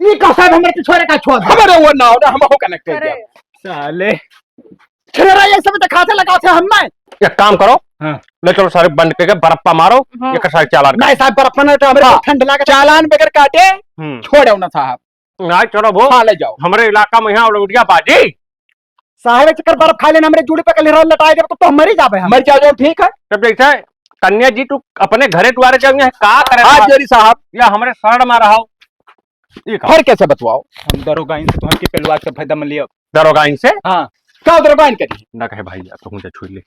ये का साहब हमारे पीछे का छोड़। हमारे वो ना हो ना, हम हो कनेक्ट कर अरे। दिया। साले। छेड़ा ये सब दिखाते लगाते हम ना। एक काम करो, हाँ। ले चलो सारे बंद करके बरप्पा मारो, हाँ। एक सारे चालान नहीं साहब, बरप्पा ना तो हमारे हाँ। ठंड लगे। चालान बगैर काटे, हम्म। छोड़ो ना साहब। ना चलो भो। हाँ, ले जाओ। हमारे इलाका में यहाँ लौटिया बाजी। साहब, एक चक्कर बर्फ खा लेना, हमरे जूड़ी पे कल लटाए देबो तो, तो हम मरी जाबे हम। मर जाओ, जाओ, ठीक है। तब जैसे कन्या जी, तू अपने घरे द्वारे जाओ, यहाँ का करे हाथ रहा? जोड़ी साहब। या हमारे शरण में रहो। ये का? फिर कैसे बतवाओ? हम दरोगाइन से तोहर के पेलवा के फायदा में लिया। दरोगाइन से? हाँ। का दरोगाइन करी? ना कहे भाई, या तो मुझे छुई ले।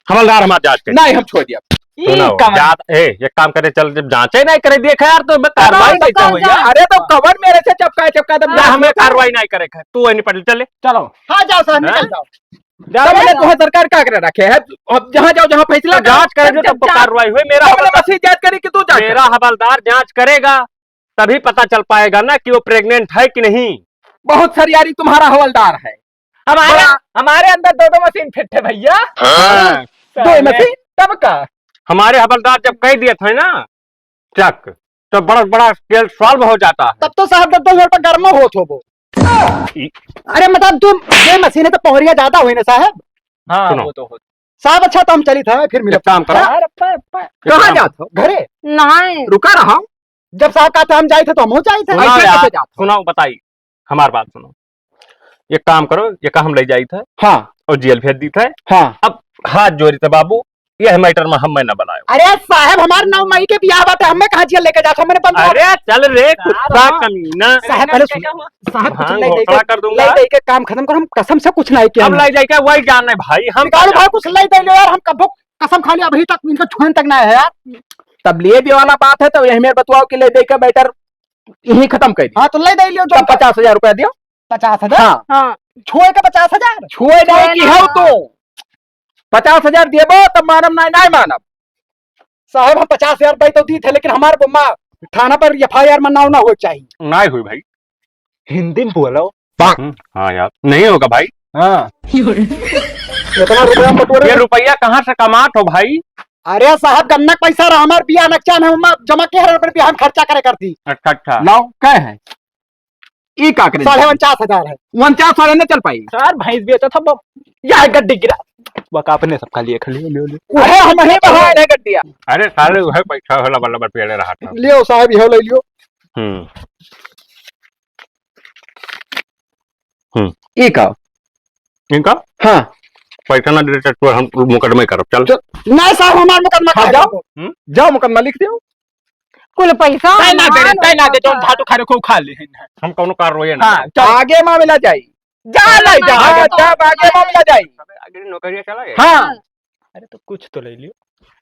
हवलदार हमार जांच करी। नहीं, हम छोड़ दिया। सुनो, ई कवन? जात, ए, एक काम करे, चल, जब जांचे नहीं करे, देख यार, तो मैं कार्रवाई बताओ, कैसे बताओ, होई जाओ। यार? अरे, तो कवन मेरे से चपका, चपका, तब हाँ, जा, हमें हमें कार्रवाई नहीं करे, तू वहीं निपट ले, चले। चलो। हाँ, जाओ सर, निकल हैं? जाओ। जाओ, तब बोले, जाओ। तुम्हें सरकार का करे रखे है? अब जहाँ जाओ, जहाँ फैसला तो जांच करो, करे जो जब तब तो जांच। कार्रवाई हुई, मेरा तब हवलदार, मसीह जांच करी कि तू जांच मेरा कर। हवलदार जांच करेगा, तभी पता चल पाएगा ना कि वो प्रेग्नेंट है कि नहीं। बहुत सरियारी तुम्हारा हवलदार है। हमारे, बड़ा हमारे अंदर दो दो मशीन फिट है भैया। हाँ। दो साले। मशीन? तब का? हमारे हवलदार जब कह दिया था ना, चक, तो बड़ा, बड़ा केस सॉल्व हो जाता है। तब तो साहब दस दस मिनट पर गर्म होत होबो। ई अरे मतलब तू ये मशीन है तो पहरिया ज्यादा हुई ना साहब। हाँ, सुनो। वो तो हो। साहब अच्छा तो हम चली था, फिर मिले। एक काम करो। अरे, अप्पा, अप्पा। एक कहाँ काम जात हो? घरे? नहीं। रुका रहा। जब साहब कहा था हम जाए थे तो हम हो जाए थे। सुनाओ ऐसे यार, कैसे जात हो? सुनाओ, बताई, हमार बात सुनो। एक काम करो, ये का हम ले जाई थे हाँ। और जेल भेज दी थे। हाँ। अब हाथ जोड़ी थे बाबू, यह मैटर में हमें न बनायो। अरे साहब, हमार नौ मई के बियाह बाटे, हमें कहाँ जेल लेके जात हो? मैंने बंद अरे चल रे, कुत्ता हाँ। कमीना। साहब, पहले सुनो। साहब, कुछ भांग नहीं घोटाला देके, कर दूंगा। नहीं देके काम खत्म करो, हम कसम से कुछ नहीं किया अब हमने। ले जाके वही जान है भाई, हम निकालो भाई, कुछ ले दे लो यार, हम कब कसम खा लिया, अभी तक इनका छुएन तक ना है यार। तब ले भी वाला बात है, तो यही मेरे बतवाओ कि ले दे के मैटर यही खत्म कर दियो। हाँ, तो ले दे लियो जो तब पचास हजार रुपया दियो। पचास हजार? हाँ। हाँ। छुए के पचास हजार? छुए नहीं छुए की ना। हो तो। पचास हजार देबो तब मानब, नाहीं, नाहीं मानब। साहब, हम पचास हजार रुपये तो दी थे, लेकिन हमार मा-, थाना पर एफ आई आर में नाव ना होए चाहिए। नाहीं होई भाई। हिंदी में बोलो। हम्म, हाँ यार, नहीं होगा भाई। हाँ। इतना रुपया बटोरे। ये रुपया कहाँ से कमात हो भाई? अरे साहब, गन्ना के पैसा रहा, हमार बियाह नकचान है, हम जमा के हर रुपये बियाह में खर्चा करे करती। अच्छा, अच्छा। लाओ, कहे है? ई का करे? साढ़े उनचास हजार है। उनचास साढ़े न चल पाई। चार भैंस बेचा था, ब-, यह गड्डी गिरा। बका अपने सबका लिए खा लियो, लियो, लियो। अरे हम ही बढ़ा रहे गड्डिया। अरे साले, वह पैसा वाला बल्ला बल्ला पेड़े रहा था। लियो साहब, यह ले लियो। हम्म। हम्म। ई का? इनका? हाँ। पैसा ना दे तो हम मुकदमा करब, चल। चल। नहीं साहब, हमार मुकदमा हाँ, कर जाओ। दो। हम्म? जाओ, मुकदमा लिख दो। कुल पैसा तय ना दे रे, हमार तय ना दे, होता। जौन भाटू खा रहे, खूब खा ले। हम कौनो कार्रवाई ना हाँ, करब। चल। आगे मामला जाई। जा, ले जा, हाँ, आगे। जब आगे मामला जाई। आगे नौकरिया चला गया। हाँ। हाँ। अरे तो कुछ तो ले लियो।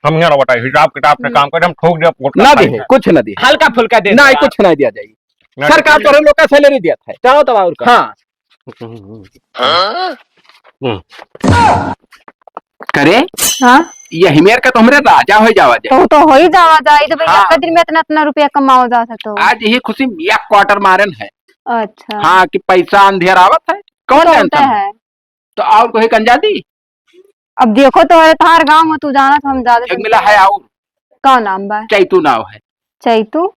हम यहाँ बताई, हिसाब किताब से हम्म। काम करे, हम ठोक दिया, वोट ना का दे, खाई है। कुछ ना दे। हल्का फुल्का दे नहीं, दो कुछ यार। नहीं दिया जाई। ना सरकार दे। तोहरे लोग का सैलरी दिया था। जाओ तब और का। हाँ। हम्म। करे? हाँ? ये हिमेर का तो हमरे राजा हो जावा जाए। तो, तो हो ही जावा जाए, तो भाई हाँ। एक दिन में इतना, इतना रुपया कमाओ जा सकते हो। आज यही खुशी में एक क्वार्टर मारन है। अच्छा। हाँ, कि पैसा अंधेर आवत है, कौन तो जानता होता है? है। तो और कोई कंजा दी? अब देखो तो है, तार गाँव में तू जाना तो हम ज्यादा एक मिला है और। का नाम बा? चैतू नाव है। चैतू?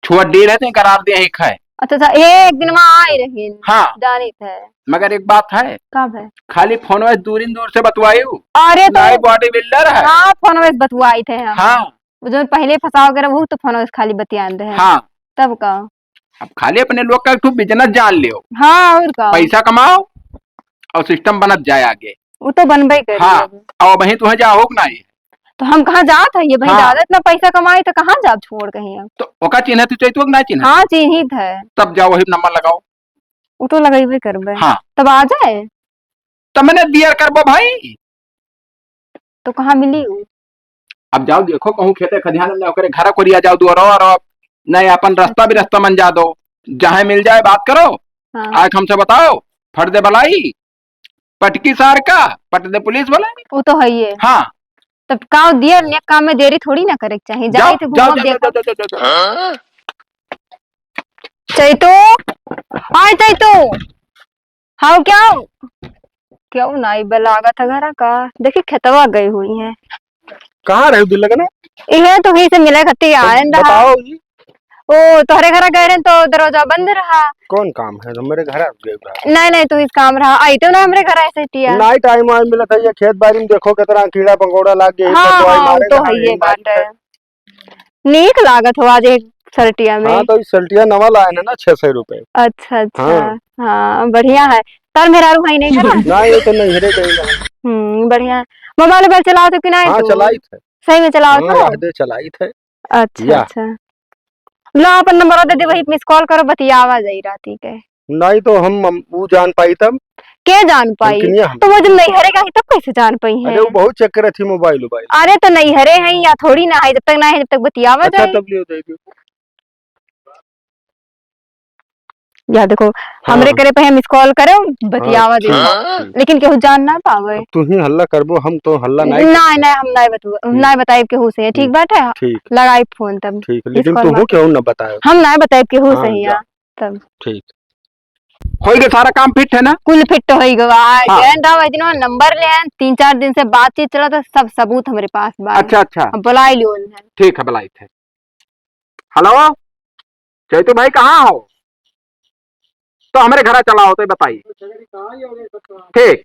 छोड़ दे रहे थे, करार दे एक है। अच्छा, अच्छा, ए, एक दिन वहाँ आए रहे। हाँ। जानित है। मगर एक बात है। का भाई? खाली फोन में दूर दूर से बतवायु। अरे तो नहीं, बॉडी बिल्डर है। हाँ, फोन में बतवाई थे हम। हाँ। वो जो पहले फंसा वगैरह, वो तो फोन में खाली बतियान रहे हैं। हाँ। तब का? अब खाली अपने लोग का एक ठो बिजनेस जान लियो। हाँ, और का? पैसा कमाओ और सिस्टम बनत जाए आगे। वो तो बनबे करे हाँ, अब। अब वहीं तुहें जाओ कि नहीं? तो हम कहाँ जात है ये भाई हाँ। दादा, इतना पैसा कमाई तो कहाँ जाब छोड़ कहीं हम? तो ओका चिन्हत है चैतुआ कि ना चिन्हत? हाँ, चिन्हित है। तब जाओ वही नंबर लगाओ। वो तो लगइबे करबे। हाँ। तब आ जाए? तब मैंने दियर करबो भाई। तो कहाँ मिली उ? अब जाओ देखो कहूँ खेते खदियान में ओकरे घर कोरिया जाओ दुआरो और नहीं अपन रास्ता भी रास्ता मन जा दो, जहाँ मिल जाए बात करो। हाँ। आके हमसे बताओ, फट दे बलाई, पटकी सार का, पट दे पुलिस वाला। वो तो है ही है। हाँ। तब का दियर ने काम में देरी थोड़ी ना करे के चाहिए। जाओ, जाए तो जाओ, घूमो जाओ, देखो। जाओ, जाओ, जाओ, जाओ। चैतू, आय चैतू। हाँ, क्या? क्यों नाई बे लागत है घरा का? देखी खेतवा गई हुई है। कहाँ रहे दिल लगना? इहे तो कहीं से मिले खातिर आयन रहा। बताओ जी। ओ, तोहरे घरा गए रहे तो दरवाजा बंद रहा। कौन काम है? हमरे घर आ गए बा। नहीं, नहीं, तू इस काम रहा। आई तो ना हमरे घर ऐसे टिया। नहीं, टाइम वाइम मिलत है, ये खेत बारी में देखो कितना कीड़ा पंगोड़ा लाग गए, हाँ, तो दवाई हाँ, मारे तो जहाँ है ये ये बात मारी है। नीक लागत हो आज एक शर्टिया में। हाँ, तो ई शर्टिया नवा लाए हैं ना, छह सौ रुपए। अच्छा, अच्छा। हाँ। हाँ, बढ़िया है। तार मेहरारू है नहीं ना? ना, ये तो नहीं है, नहीं है। हम्म, बढ़िया है। मोबाइल वोबाइल चलाओ तो कि नहीं हाँ, तू? चलाई थे। सही में चलाओ हाँ, तो? रह दे, चलाई थे। अच्छा, या। अच्छा। लो, अपन नंबर दे दे, वही मिस कॉल करो, बतियावा जाई राती के। नहीं तो हम, हम ऊ जान पाई तब। के जान पाई? उनके नहीं हम। तो वो जब नैहरे का ही तब कैसे जान पाई अरे है? वो बहुत चेक करे थी मोबाइल वोबाइल। अरे तो नैहरे है या थोड़ी ना है, जब तक ना है जब तक बतियावा अच्छा, जाए। तब लियो दे दियो। या देखो, हाँ। हमरे करे पे मिस कॉल करे, बतियावा हाँ, जाए। ठीक, ठीक। लेकिन केहू जान ना पावे। अब तू ही हल्ला करबो, हम तो हल्ला नहीं ना, करते। ना, हम ना बतबो, हम ठीक। ना बताइब केहू से, ठीक ठीक, बात है? ठीक। लगाई फोन तब। ठीक, मिस लेकिन कॉल तू मार। केहू ना बताए। हम ना बताइब केहू हाँ, से जा। या। तब। ठीक। होई गए, सारा काम फिट है ना? कुल फिट होई गवा। हाँ। गए रहा वही दिन नंबर ले हैं, तीन चार दिन से बातचीत चला था, सब सबूत हमरे पास बा। अच्छा, अच्छा। हम बुलाई लियो उन्हें। ठीक है, बुलाई थे। हेलो, चैतू भाई कहाँ हो? तो हमरे घरा चला हो तो बताई। ठीक।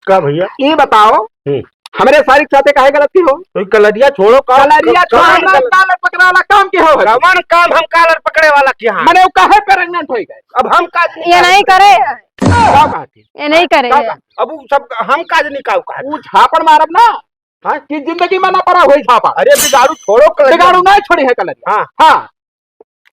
का भैया? ये बताओ, हम्म। हमरे सारी के साथे काहे गलत की हो? तो कलरिया छोड़ो, का, कलरिया का, छोड़ो, का, ना, कालर पकड़े वाला काम के हो? कवन काम हम कालर पकड़े वाला किया? मने वो काहे प्रेग्नेंट हो गए? अब हम का ये नहीं करे। का कहती? ये नहीं करे। का कहती? अब वो सब हम काज नहीं का कहती? वो झापड़ मारब ना, हाँ? कि जिंदगी में ना पड़ा हुई झापड़। अरे बिगाड़ू छोड़ो कलरिया। बिगाड़ू नहीं छोड़ी है कलरिया। हाँ। हाँ।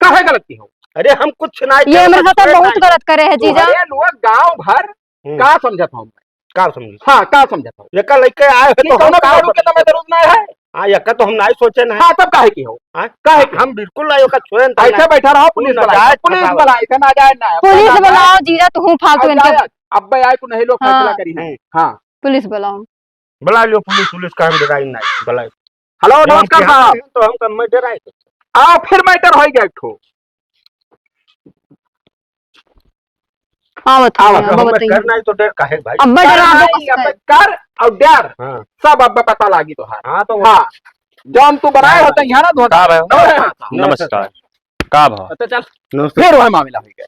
काहे गलत की हो? अरे हम कुछ ना ये करे, हमरे साथ छोड़े बहुत नहीं। गलत करे है जीजा। अरे लोग गांव भर हम्म। का समझत हो? का समझ? हाँ, का समझत हो? एका लइके आए हैं कि तो हम कौनो का बिगाड़ू के बताई? नामे जरूरत नहीं है। हाँ, यक्का तो हम नाहीं सोचे ना। हाँ, तब काहे की हो? हाँ? काहे की? हम बिल्कुल नाहीं, ओका छुए ना। ऐसे बैठा रहो, पुलिस बुलाओ, पुलिस बुलाओ, ऐसे ना जाए ना। पुलिस बुलाओ, जीजा, तू हूँ फालतू इनके। अब आए को नहीं लोग फैसला हाँ। करी है। हम्म। हाँ। पुलिस बुलाओ। बुला लियो पुलिस, पुलिस का हम डराई नाहीं, बुलाओ। हेलो, नमस्कार साहब। तो हम कम में डराई। आओ, फिर मैटर हो गया एक ठो। हाँ, बताइए, हाँ, अब बताइए। करना है तो डर काहे भाई? अब डरा दो, कर, अब कर और डर। हाँ। सब अब पता लागी तोहार। हाँ, तो हाँ। जौन तू बनाए होते हैं ना, धोखा। का भाई? नमस्कार। नमस्कार। का भाव? तो चल। नमस्कार। फिर वह मामला हो गया।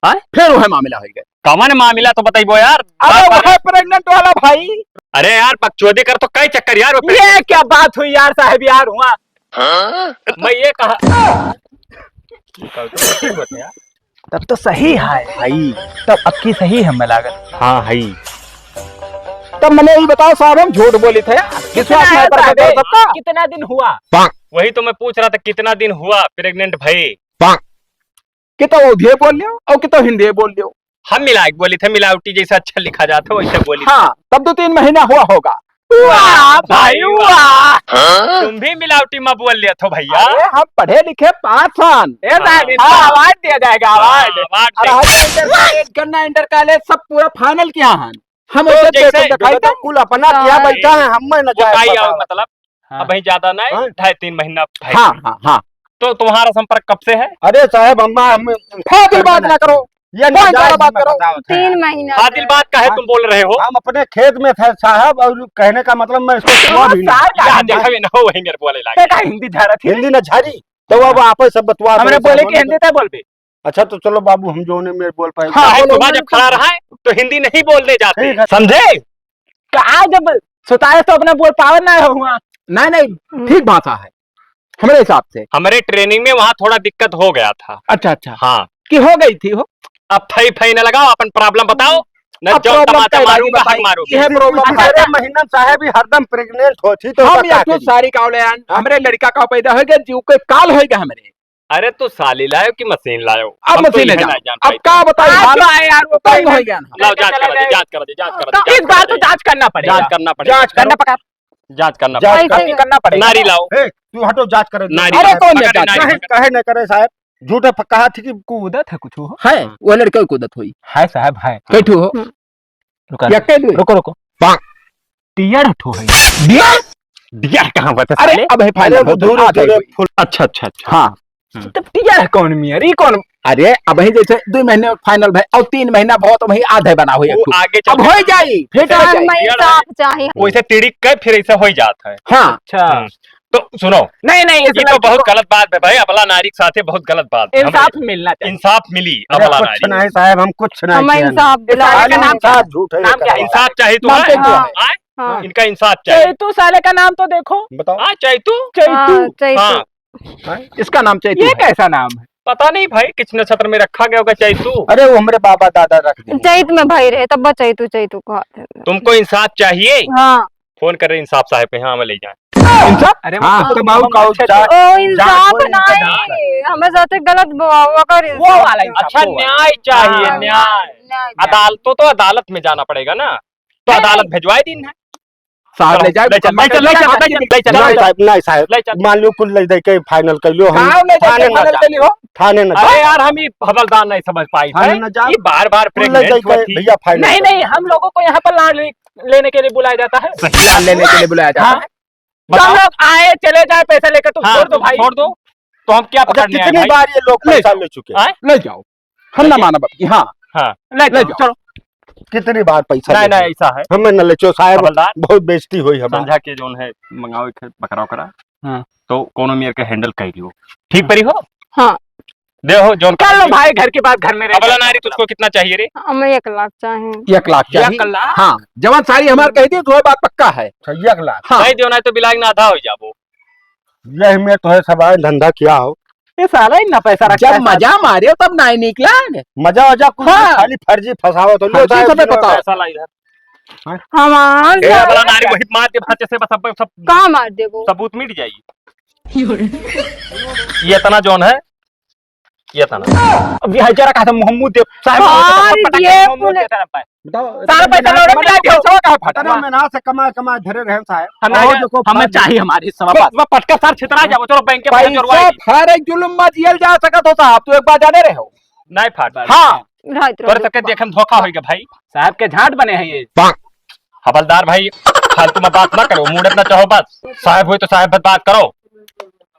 हाँ? फिर वह मामला हो गया। कवन मामला तो बताइबो यार? अरे बात वह pregnant वाला भाई। अरे यार, बकचोदी कर तो कई चक्कर यार, वो ये क्या बात हुई यार साहब यार, हुआ? हाँ? मैं ये कहा तब तो सही है भाई, तब अक्की सही है, मैं लागत। हाँ, है। तब मने ई बताओ साहब, हम झूठ बोली थे? विश्वास कितना नहीं है पर साहब, कर सकता? कितना दिन हुआ? वही तो मैं पूछ रहा था, कितना दिन हुआ pregnant भई? कि तो वो भी बोल लियो और कि तो हिंदी बोल लियो। हम मिला के बोली थे, मिलावटी जैसा अच्छा लिखा जाता वैसे बोली। हाँ, तब दो तीन महीना हुआ होगा। वाह भाई, वाह। हाँ? तुम भी मिलावटी में बोल लेत हो भैया। अरे, हम पढ़े लिखे पास हन। ए साहब, इनका हाँ। Award दिया जाएगा, हाँ, award। Award अरे, देंगे। हम इंटर कॉलेज, गन्ना इंटर कॉलेज सब पूरा final किया हन। हम तो ऐसे जैसे paper दिखाई बेटा दे। कुल अपना किया हाँ। बैठा है, हम में न वो जाए काई बताओ। आवे मतलब? हाँ। अब वहीं ज्यादा नहीं, हाँ। ढाई तीन महीना भाई। हाँ, हाँ, हाँ। तो तुम्हारा संपर्क कब से है? अरे साहब, हम, हम फाजिल बात ना करो। ये कोई ज्यादा बात करो। तीन महीना से। फाजिल बात काहे तुम बोल रहे हो? हम अपने खेत में थे साहब, और कहने का मतलब मैं इसको छुआ भी नहीं। सार का हिंदी झारे लागे। हिंदी झारा थी। हिंदी ना झारी, तो अब आप सब बतवा हमरे बोले कि हिंदी ते बोल दे। अच्छा, तो चलो बाबू, हम जो ने मेरे बोल पाए। हाँ, बोलो, सुबह जब खड़ा रहा है, तो हिंदी नहीं बोलने जाते। ठीक है। समझे? का जब सुताए तो अपना बोल पावे ना हो हुआ। नहीं, नहीं, हम्म। ठीक भाषा है। हमरे हिसाब से। हमरे training में वहाँ थोड़ा दिक्कत हो गया था। अच्छा, अच्छा। हाँ। कि हो गई थी हो? अब फई फई न लगाओ, अपन problem बताओ। न अब जो problem तमाचा का मारूंगा, बताई, हक मारूंगा। यह problem है। अरे महीना साहब, ही हरदम pregnant होती तो हम बता एक ठो के सारी का ले आन, हाँ। हमरे लड़का का पैदा होइगा, जीव के काल होइगा हमरे। अरे तो साली लायो कि मशीन लायो? अब हम तो मशीन ले जाओ। अब का बताई, हाल आए यार, वो तंग हो गया ना। लाओ, जांच करा दे, जांच करा दे, जांच करा दे, तो इस बार तो जांच करना पड़ेगा। जांच करना पड़ेगा। जांच करना पड़ेगा। जांच करना पड़ेगा। जांच करना पड़ेगा। नारी लाओ। ए, तू हटो, जांच करे। नारी अरे लाओ। कौन है जांच? नारी। नहीं, काहे नहीं करे साहब? झूठे फ-, कहा थी कि कूदत है कुछ हो? है, वो लड़के को कूदत होई। है साहब, है। बैठो हो। हम्म। रुका, रुको, रुको। टीयर ठो है। डियर? डियर कहाँ बता अरे, साले? अब है final अरे, वो होता है, धूरे, आ धूरे जाएगी। फुल। अच्छा, अच्छा, अच्छा। हाँ। हम्म। तो टीयर है कौन मियर? ई कौन? अरे, अब है जैसे दो महीने final भाई, और तीन महीना बहुत, अब है आधे बना हुई वो है। आगे चल अब के हो जाई, फिर हो जाई। मैं इंसाफ चाही। वैसे टिड़िक के फिर ऐसा हो जाता है। हाँ। अच्छा। हम्म। तो सुनो, नहीं, नहीं, ये तो बहुत गलत बात है भाई, अबला नारी के साथे बहुत गलत बात है। इंसाफ मिलना चाहिए। इंसाफ मिली अबला नारी। कुछ नहीं साहब, हम कुछ नहीं किया। इंसाफ दिलाओ। साले का नाम क्या है? झूठ है, नाम क्या है? इंसाफ चाहिए तुम्हें? हाँ। हाँ। इनका इंसाफ चाहिए। चैतू साले का नाम तो देखो। बताओ। हाँ, चैतू। चैतू। हाँ, चैतू। हाँ। हाँ, इसका नाम चैतू है। कैसा नाम है? पता नहीं भाई, किस नक्षत्र में रखा गया होगा चैतू। अरे, वो हमरे बाबा दादा रख दिए। चैत में भाई रहे, तब चैतू, चैतू कहते हैं। तुमको इंसाफ चाहिए? हाँ। फोन कर रहे इंसाफ साहब पे, हाँ, हमें ले जाए। इंसाफ? अरे, हाँ, तो बाबू का ओ, इंसाफ नहीं, हमें साथे गलत हुआ, वो कर वो वाला इंसाफ। अच्छा, न्याय चाहिए, हाँ, न्याय। न्याय, न्याय। अदालतों तो अदालत में जाना पड़ेगा ना, तो अदालत भिजवाए दीन है। साहब, ले जाए, ले चल, ले चल, ले चल, ले चल, ले चल। नहीं साहब, नहीं साहब, ले चल। मान लो कुल ले दे के final कर लो, हम थाने ना जाए। थाने ना जाए। अरे यार, हम ये हवलदार नहीं समझ पाई है। थाने ना जाए। ये बार-बार कुल ले दे के भैया final नहीं, कर। नहीं, हम लोगों को यहाँ पर लाड़ ले-, लेने के लिए बुलाया जाता है। सही लाड़ लेने के लिए बुलाया जाता है। हाँ। बताओ। हम लोग आए, चले जाए, पैसा लेकर तुम हाँ, छोड़ दो भाई। छोड़ दो। तो हम क्या पकड़ने आए भाई? कितनी बार ये लोग पैसा ले चुके हैं? ले जाओ। हम ना मानब अब की, हाँ। हाँ। ले जाओ, चलो। कितनी बार पैसा नहीं, नहीं, ऐसा है। हमें न लेचो साहब, हवलदार। बहुत बेइज्जती हुई हमारी। समझा के जौन है, मंगाओ एक बकरा उकरा। हाँ। तो कोनो मेर के handle कर लियो। ठीक परी हो? हाँ। दे हो, जौन कर लो भाई, घर की बात घर में रह अबला जाए। नारी, तुझको कितना चाहिए रे? हमें एक लाख चाहिए। एक लाख चाहिए? एक लाख? हाँ, जवान सारी हमार कह दी, तो बात पक्का है। अच्छा, एक लाख। हाँ। नहीं दो ना तो बिलाग ना आधा हो जाबो। यही में तो है सब आए धंधा किया हो। ये साला इतना पैसा रखता जब है साला। मजा मारे तब नाई निकला। मजा वजा कुछ हाँ। नहीं, खाली फर्जी फंसावत हो। फर्जी सब बताओ। पैसा ला इधर। हाँ? हमार ए, साला अबला नारी वही मार दे भाचे से बस, अब सब का मार देबो? सबूत मिट जाई। ये इतना जौन है, ये था ना। अब ये जरा कहा था मुहम्मद देव साहब, कौन पटक के ये मुहम्मद पुलिस? देता ना पाए। बताओ, सारा पैसा लौटा मिला दियो। पैसा का फटा? बताओ, मैं ना से कमा, कमा धरे रहे साहब। हम ना और ये, देखो, हमें चाहिए हमारी हिस्सा वापस। बस, बस पटका सार छितरा जाओ, चलो बैंक के पैसा पैसा जोड़वाई। फारे जुलुम मा जियल जा सकत हो साहब, तू एक बार जाने रहे हो। नहीं फाट। हाँ। रात तोरे रहो। सबके देखे में धोखा होइगा भाई। साहब के झांट बने हैं ये। हवलदार भाई, फालतू में बात ना करो, मूड अपना चाहो बस। साहब हुए तो साहब बात करो।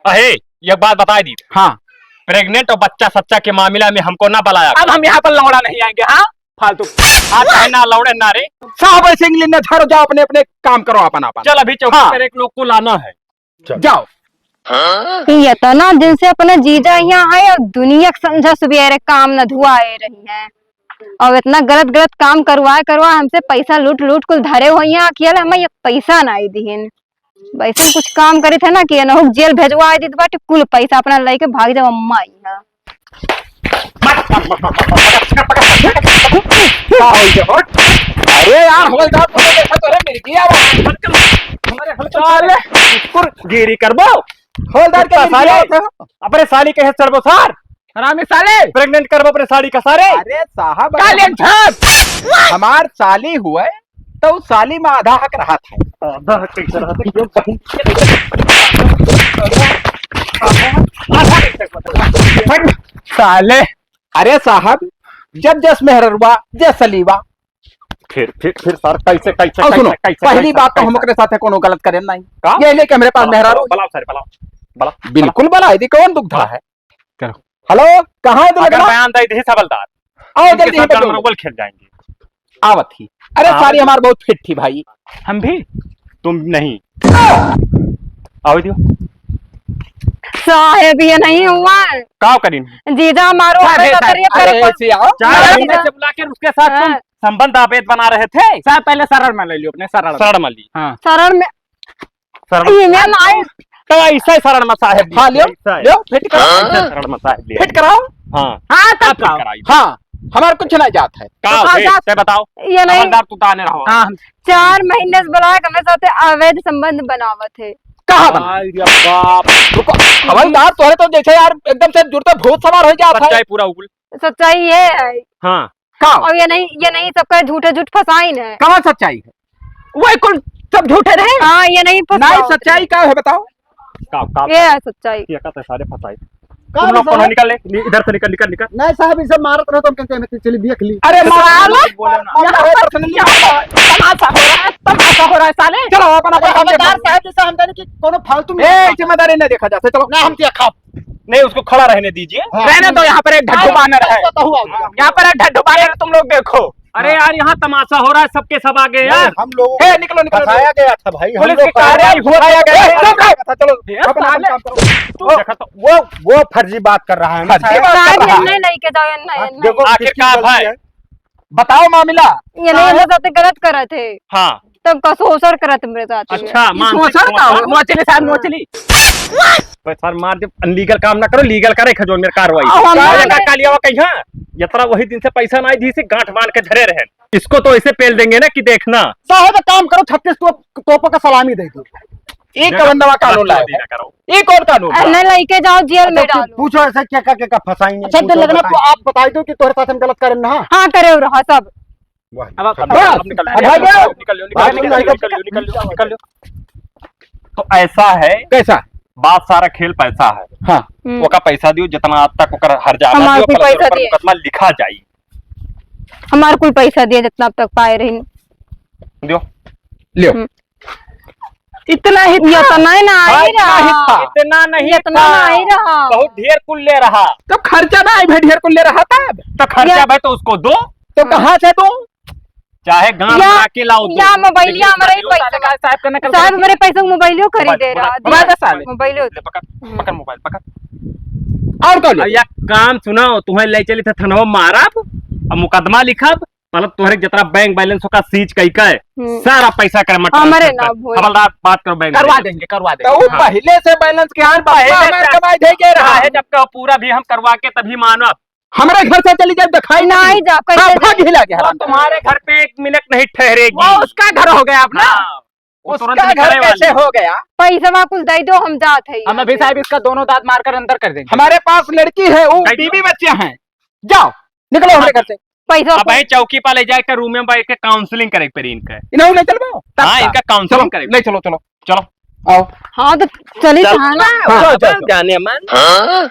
अहे, एक बात बताई दी। हाँ। प्रेग्नेंट और बच्चा सच्चा के मामला में हमको ना बुलाया। अब हम यहाँ पर लौड़ा नहीं आएंगे, हाँ? फालतू। आज चाहे ना लौड़े ना रे। साहब ऐसे इंग्लिश में झाड़ो, जाओ अपने, अपने काम करो अपन, अपन। चल अभी चौकी हाँ। पर एक लोग को लाना है। चल। जाओ। ये इतना दिन से अपने जीजा यहाँ है और दुनिया के संझा सुबेरे काम न धुआए रही है और इतना गलत गलत काम करवाए करवा हमसे पैसा लूट लूट कुल धरे हो यहाँ अकेले हमें ये पैसा नहीं दिहिन। वैसे कुछ काम करी थे ना कि एनहु जेल भेजवा देत बाटे, कुल पैसा अपना लेके भाग जाओ अम्मा यहाँ। का हो गया, हट? अरे यार, हवलदार, तुमने देखा तो रे, मेरी की आवाज। हमारे हवलदार साले, कुकुर गिरी करबो। हवलदार के कुत्ता साले। अपने साली के चढ़बो सार। हरामी साले। प्रेग्नेंट करबो अपने साली का सारे। अरे साहब, कालियन छाप। हमार साली हुए, तो उ साली में आधा हक रहत है। आधा हक कैसे रहत है? क्यों बहन? आधा कैसे रहत है? साले। अरे साहब, जब जस मेहररुआ, जस सलीवा। फिर, फिर, फिर सर, कैसे, कैसे, और सुनो, कैसे, कैसे, पहली कैसे, बात तो हम कैसे? ओकरे साथे कोनो गलत करेन नहीं। का? ये लेके हमरे पास बलाओ, मेहरारू। बलाओ, बलाओ सर, बलाओ, बलाओ, बिल्कुल बलाओ। बलाओ, यदि कौन दुख धा है? करो। हेलो, कहाँ है अगर दुलगना? बयान दे दी सबलदार, आओ इनके जल्दी साथ यहाँ पे जनरल आओ। नंबर खेल जाएंगे। आवत ही। अरे हाँ, सारी आवत ही। हमार बहुत फिट थी भाई। हम भी? तुम नहीं। आओ दियो। साहेब, ये नहीं हुआ। का करीन? जीजा मारो, साहेब, हमें साहेब, करिए, अरे, करिए। ऐसे आओ। चार अरे महीने जीजा। से बुला के उसके साथ तुम हाँ। संबंध अवैध बना रहे थे। साहब, पहले शरण में ले लियो अपने, शरण में। शरण में ली। हाँ। शरण में शरण ये में। मैं लाए। तो ऐसा ही शरण में साहेब हाँ, लियो, ऐसा है। लियो, फिट कराओ। ऐसा शरण में साहेब लियो। फिट कराओ। हाँ। हाँ, तब आप फिट कराओ। कराइए। हाँ, हमारे कुछ नहीं जात है। का तो हो, का ए, जात? ते बताओ। ये नहीं। हवलदार, तू ताने रहो। हाँ, हम चार महीने से बुला के हमारे साथ अवैध संबंध बनावत है। कहाँ बना? अरे बाप। रुको, हवलदार, तोहरे तो जैसे यार एकदम से जुड़ते भूत सवार हो जात है। सच्चाई पूरा उगल। सच्चाई ये है। हाँ। का? और ये नहीं, ये नहीं सबका झूठे झूठ फंसाइन है। कहाँ सच्चाई है? वही कुल सब झूठे रहे। हाँ, ये नहीं फंसा नहीं, होते। सच्चाई का है बताओ? का, का, ये का? है सच्चाई। ये का तो सारे फंसाई। का तुम लोग फंसाई? कौन है? निकल ले, नि-, इधर से निकल, निकल, निकल। नहीं साहब, ये सब मारत रहो तो हम कहते हैं, चलिए देख ली। अरे अरे मार, साहब, बोले ना। यहाँ पर personally यहाँ पर तमाशा हो रहा है, तमाशा हो रहा है साले। चलो, अपन, अपन अरे काम हवलदार देखो। साहब, जैसे हम कह रहे कि कोनो फालतू में ए, जिम्मेदारी नहीं देखा जाता, चलो। ना, हम क्या खाब? नहीं, उसको खड़ा रहने दीजिए। हाँ। रहने दो, यहाँ पर एक ढड्ढू हाँ, बानर है। बताओ आप। यहाँ पर एक ढड्ढू बानर है, तुम लोग देखो। अरे हाँ। यार, यहाँ तमाशा हो रहा है, सबके सब आ गए यार। हम लोगों को ए, निकलो, निकलो, फंसाया निकलो। गया था भाई, हम पुलिस लोग की कार्रवाई हो रही है। फंसाया गया था। ए, चलो, ए, अपन, अपन साले। काम करो। तू वो, देखा तो। वो, वो फर्जी बात कर रहा है ना, फर्जी साहब। बात कर रहा है। नहीं, नहीं, के जाओ, नहीं, हाँ, नहीं। देखो, आखिर किसकी क्या गलती भाई? है? बताओ मामला। ये नहीं, ये लोग तो गलत करत है। हाँ। तब का शोषण करत मेरे साथ ये। अच्छा, ये मानसिक शोषण का हो? शोषण। मोचली साहब, मोचली। भाई सर, मार दे, illegal काम ना करो, legal करे, खजो मेरे कार्रवाई। अब हम कालिया का कालिया वा कहीं, हाँ? ये तरह वही दिन से पैसा ना आई दी, इसे गांठ बांध के धरे रहे। इसको तो ऐसे पेल देंगे ना कि देखना। साहब, एक काम करो, छत्तीस तो-, तोपों का सलामी दे दो। एक देखो, कवन नवा कानून लाया है? ना करो। एक और कानून। अरे, नहीं, लेके जाओ, जेल में अच्छा, डालो। पूछो ऐसा क्या, क्या, क्या, क्या फंसाएंगे? अच्छा, पूछो, दिल लगना, बताएंगे। तो आप बताई दो कि तोहरे साथ हम गलत करें ना। हाँ, करे रहा सब। वाह, अब, अब, खत्म। अब निकल, अब भाग जाओ। निकल लो, निकल लो, भाग निकल लो, जाओ। निकल लो, निकल लो, निकल लो। तो ऐसा है, कैसा? बात सारा खेल पैसा है। हाँ। हम्म। ओका पैसा दियो, जितना आज तक ओकर हर जाना हमार दियो, कोई कल पैसा ओकर दिए। मुकदमा लिखा जाई। हमार कोई पैसा दिए, जितना अब तक पाए रही। दियो। लियो। हम्म। इतना ही था। इतना ही ना हाँ, आई इतना ही रहा। था। इतना नहीं इतना था। ना आई रहा। बहुत ढेर कुल ले रहा। तो खर्चा ना आई भाई, ढेर कुल ले रहा था। तो खर्चा या भाई तो उसको दो। तो हाँ। कहाँ से दूं? चाहे गांव या, बना के लाओ तो। या मोबाइलिया लेकिन हमारे मोबाइल पैसा। साहब का नकल साहब करके। हमारे पैसा मोबाइलियो खरीदे मोबाइल, रहा। मोबाइल, मोबाइल, मोबाइल। मोबाइलियो। ले पकड़, हम्म। पकड़ मोबाइल, पकड़। और कौन और लेगा? या काम सुनाओ, तुम्हें ले चली थे थानवा मारब, अब मुकदमा लिखब, मतलब तोहरे जितना बैंक बैलेंस होगा सीज कई का है, हम्म। सारा पैसा करे मटर हमारे ट्रांसफर ना कर। भोए। हवलदार बात करो बैंक करवा बैलेंस। देंगे, करवा देंगे। तो वो हाँ। पहले से बैलेंस के यार पहले बप्पा हमारे से कमाई दे के रहा। चाहे जब का पूरा भी हम करवा के तभी मानब। हमारे घर से चली जाए, दिखाई नहीं नहीं। जा, कैसे हाँ, भाग जाए? ही लागे वो हराम। तुम्हारे घर पे एक मिनट नहीं ठहरेगी। वो उसका घर हो गया अपना। हाँ। वो तुरंत उसका घर निकले वाली कैसे है। हो गया? पैसवा कुल दे दो, हम जात है हम यहाँ अभी से। साहब इसका दोनों दांत मारकर अंदर कर देंगे। हमारे पास लड़की है, वो दे दो। बीवी बच्चे हैं। जाओ, निकलो हमारे घर से। पैसा अब भाई चौकी पर ले जाए के रूम में बैठ के काउंसलिंग करे पड़ी इनका। इन्हें ले चलबो? हाँ, इनका काउंसलिंग चलो, करे। ले चलो, चलो। चलो। आओ। हाँ, तो चली चल। थाना। हाँ, चल, चल, चल। जाने मन। हाँ?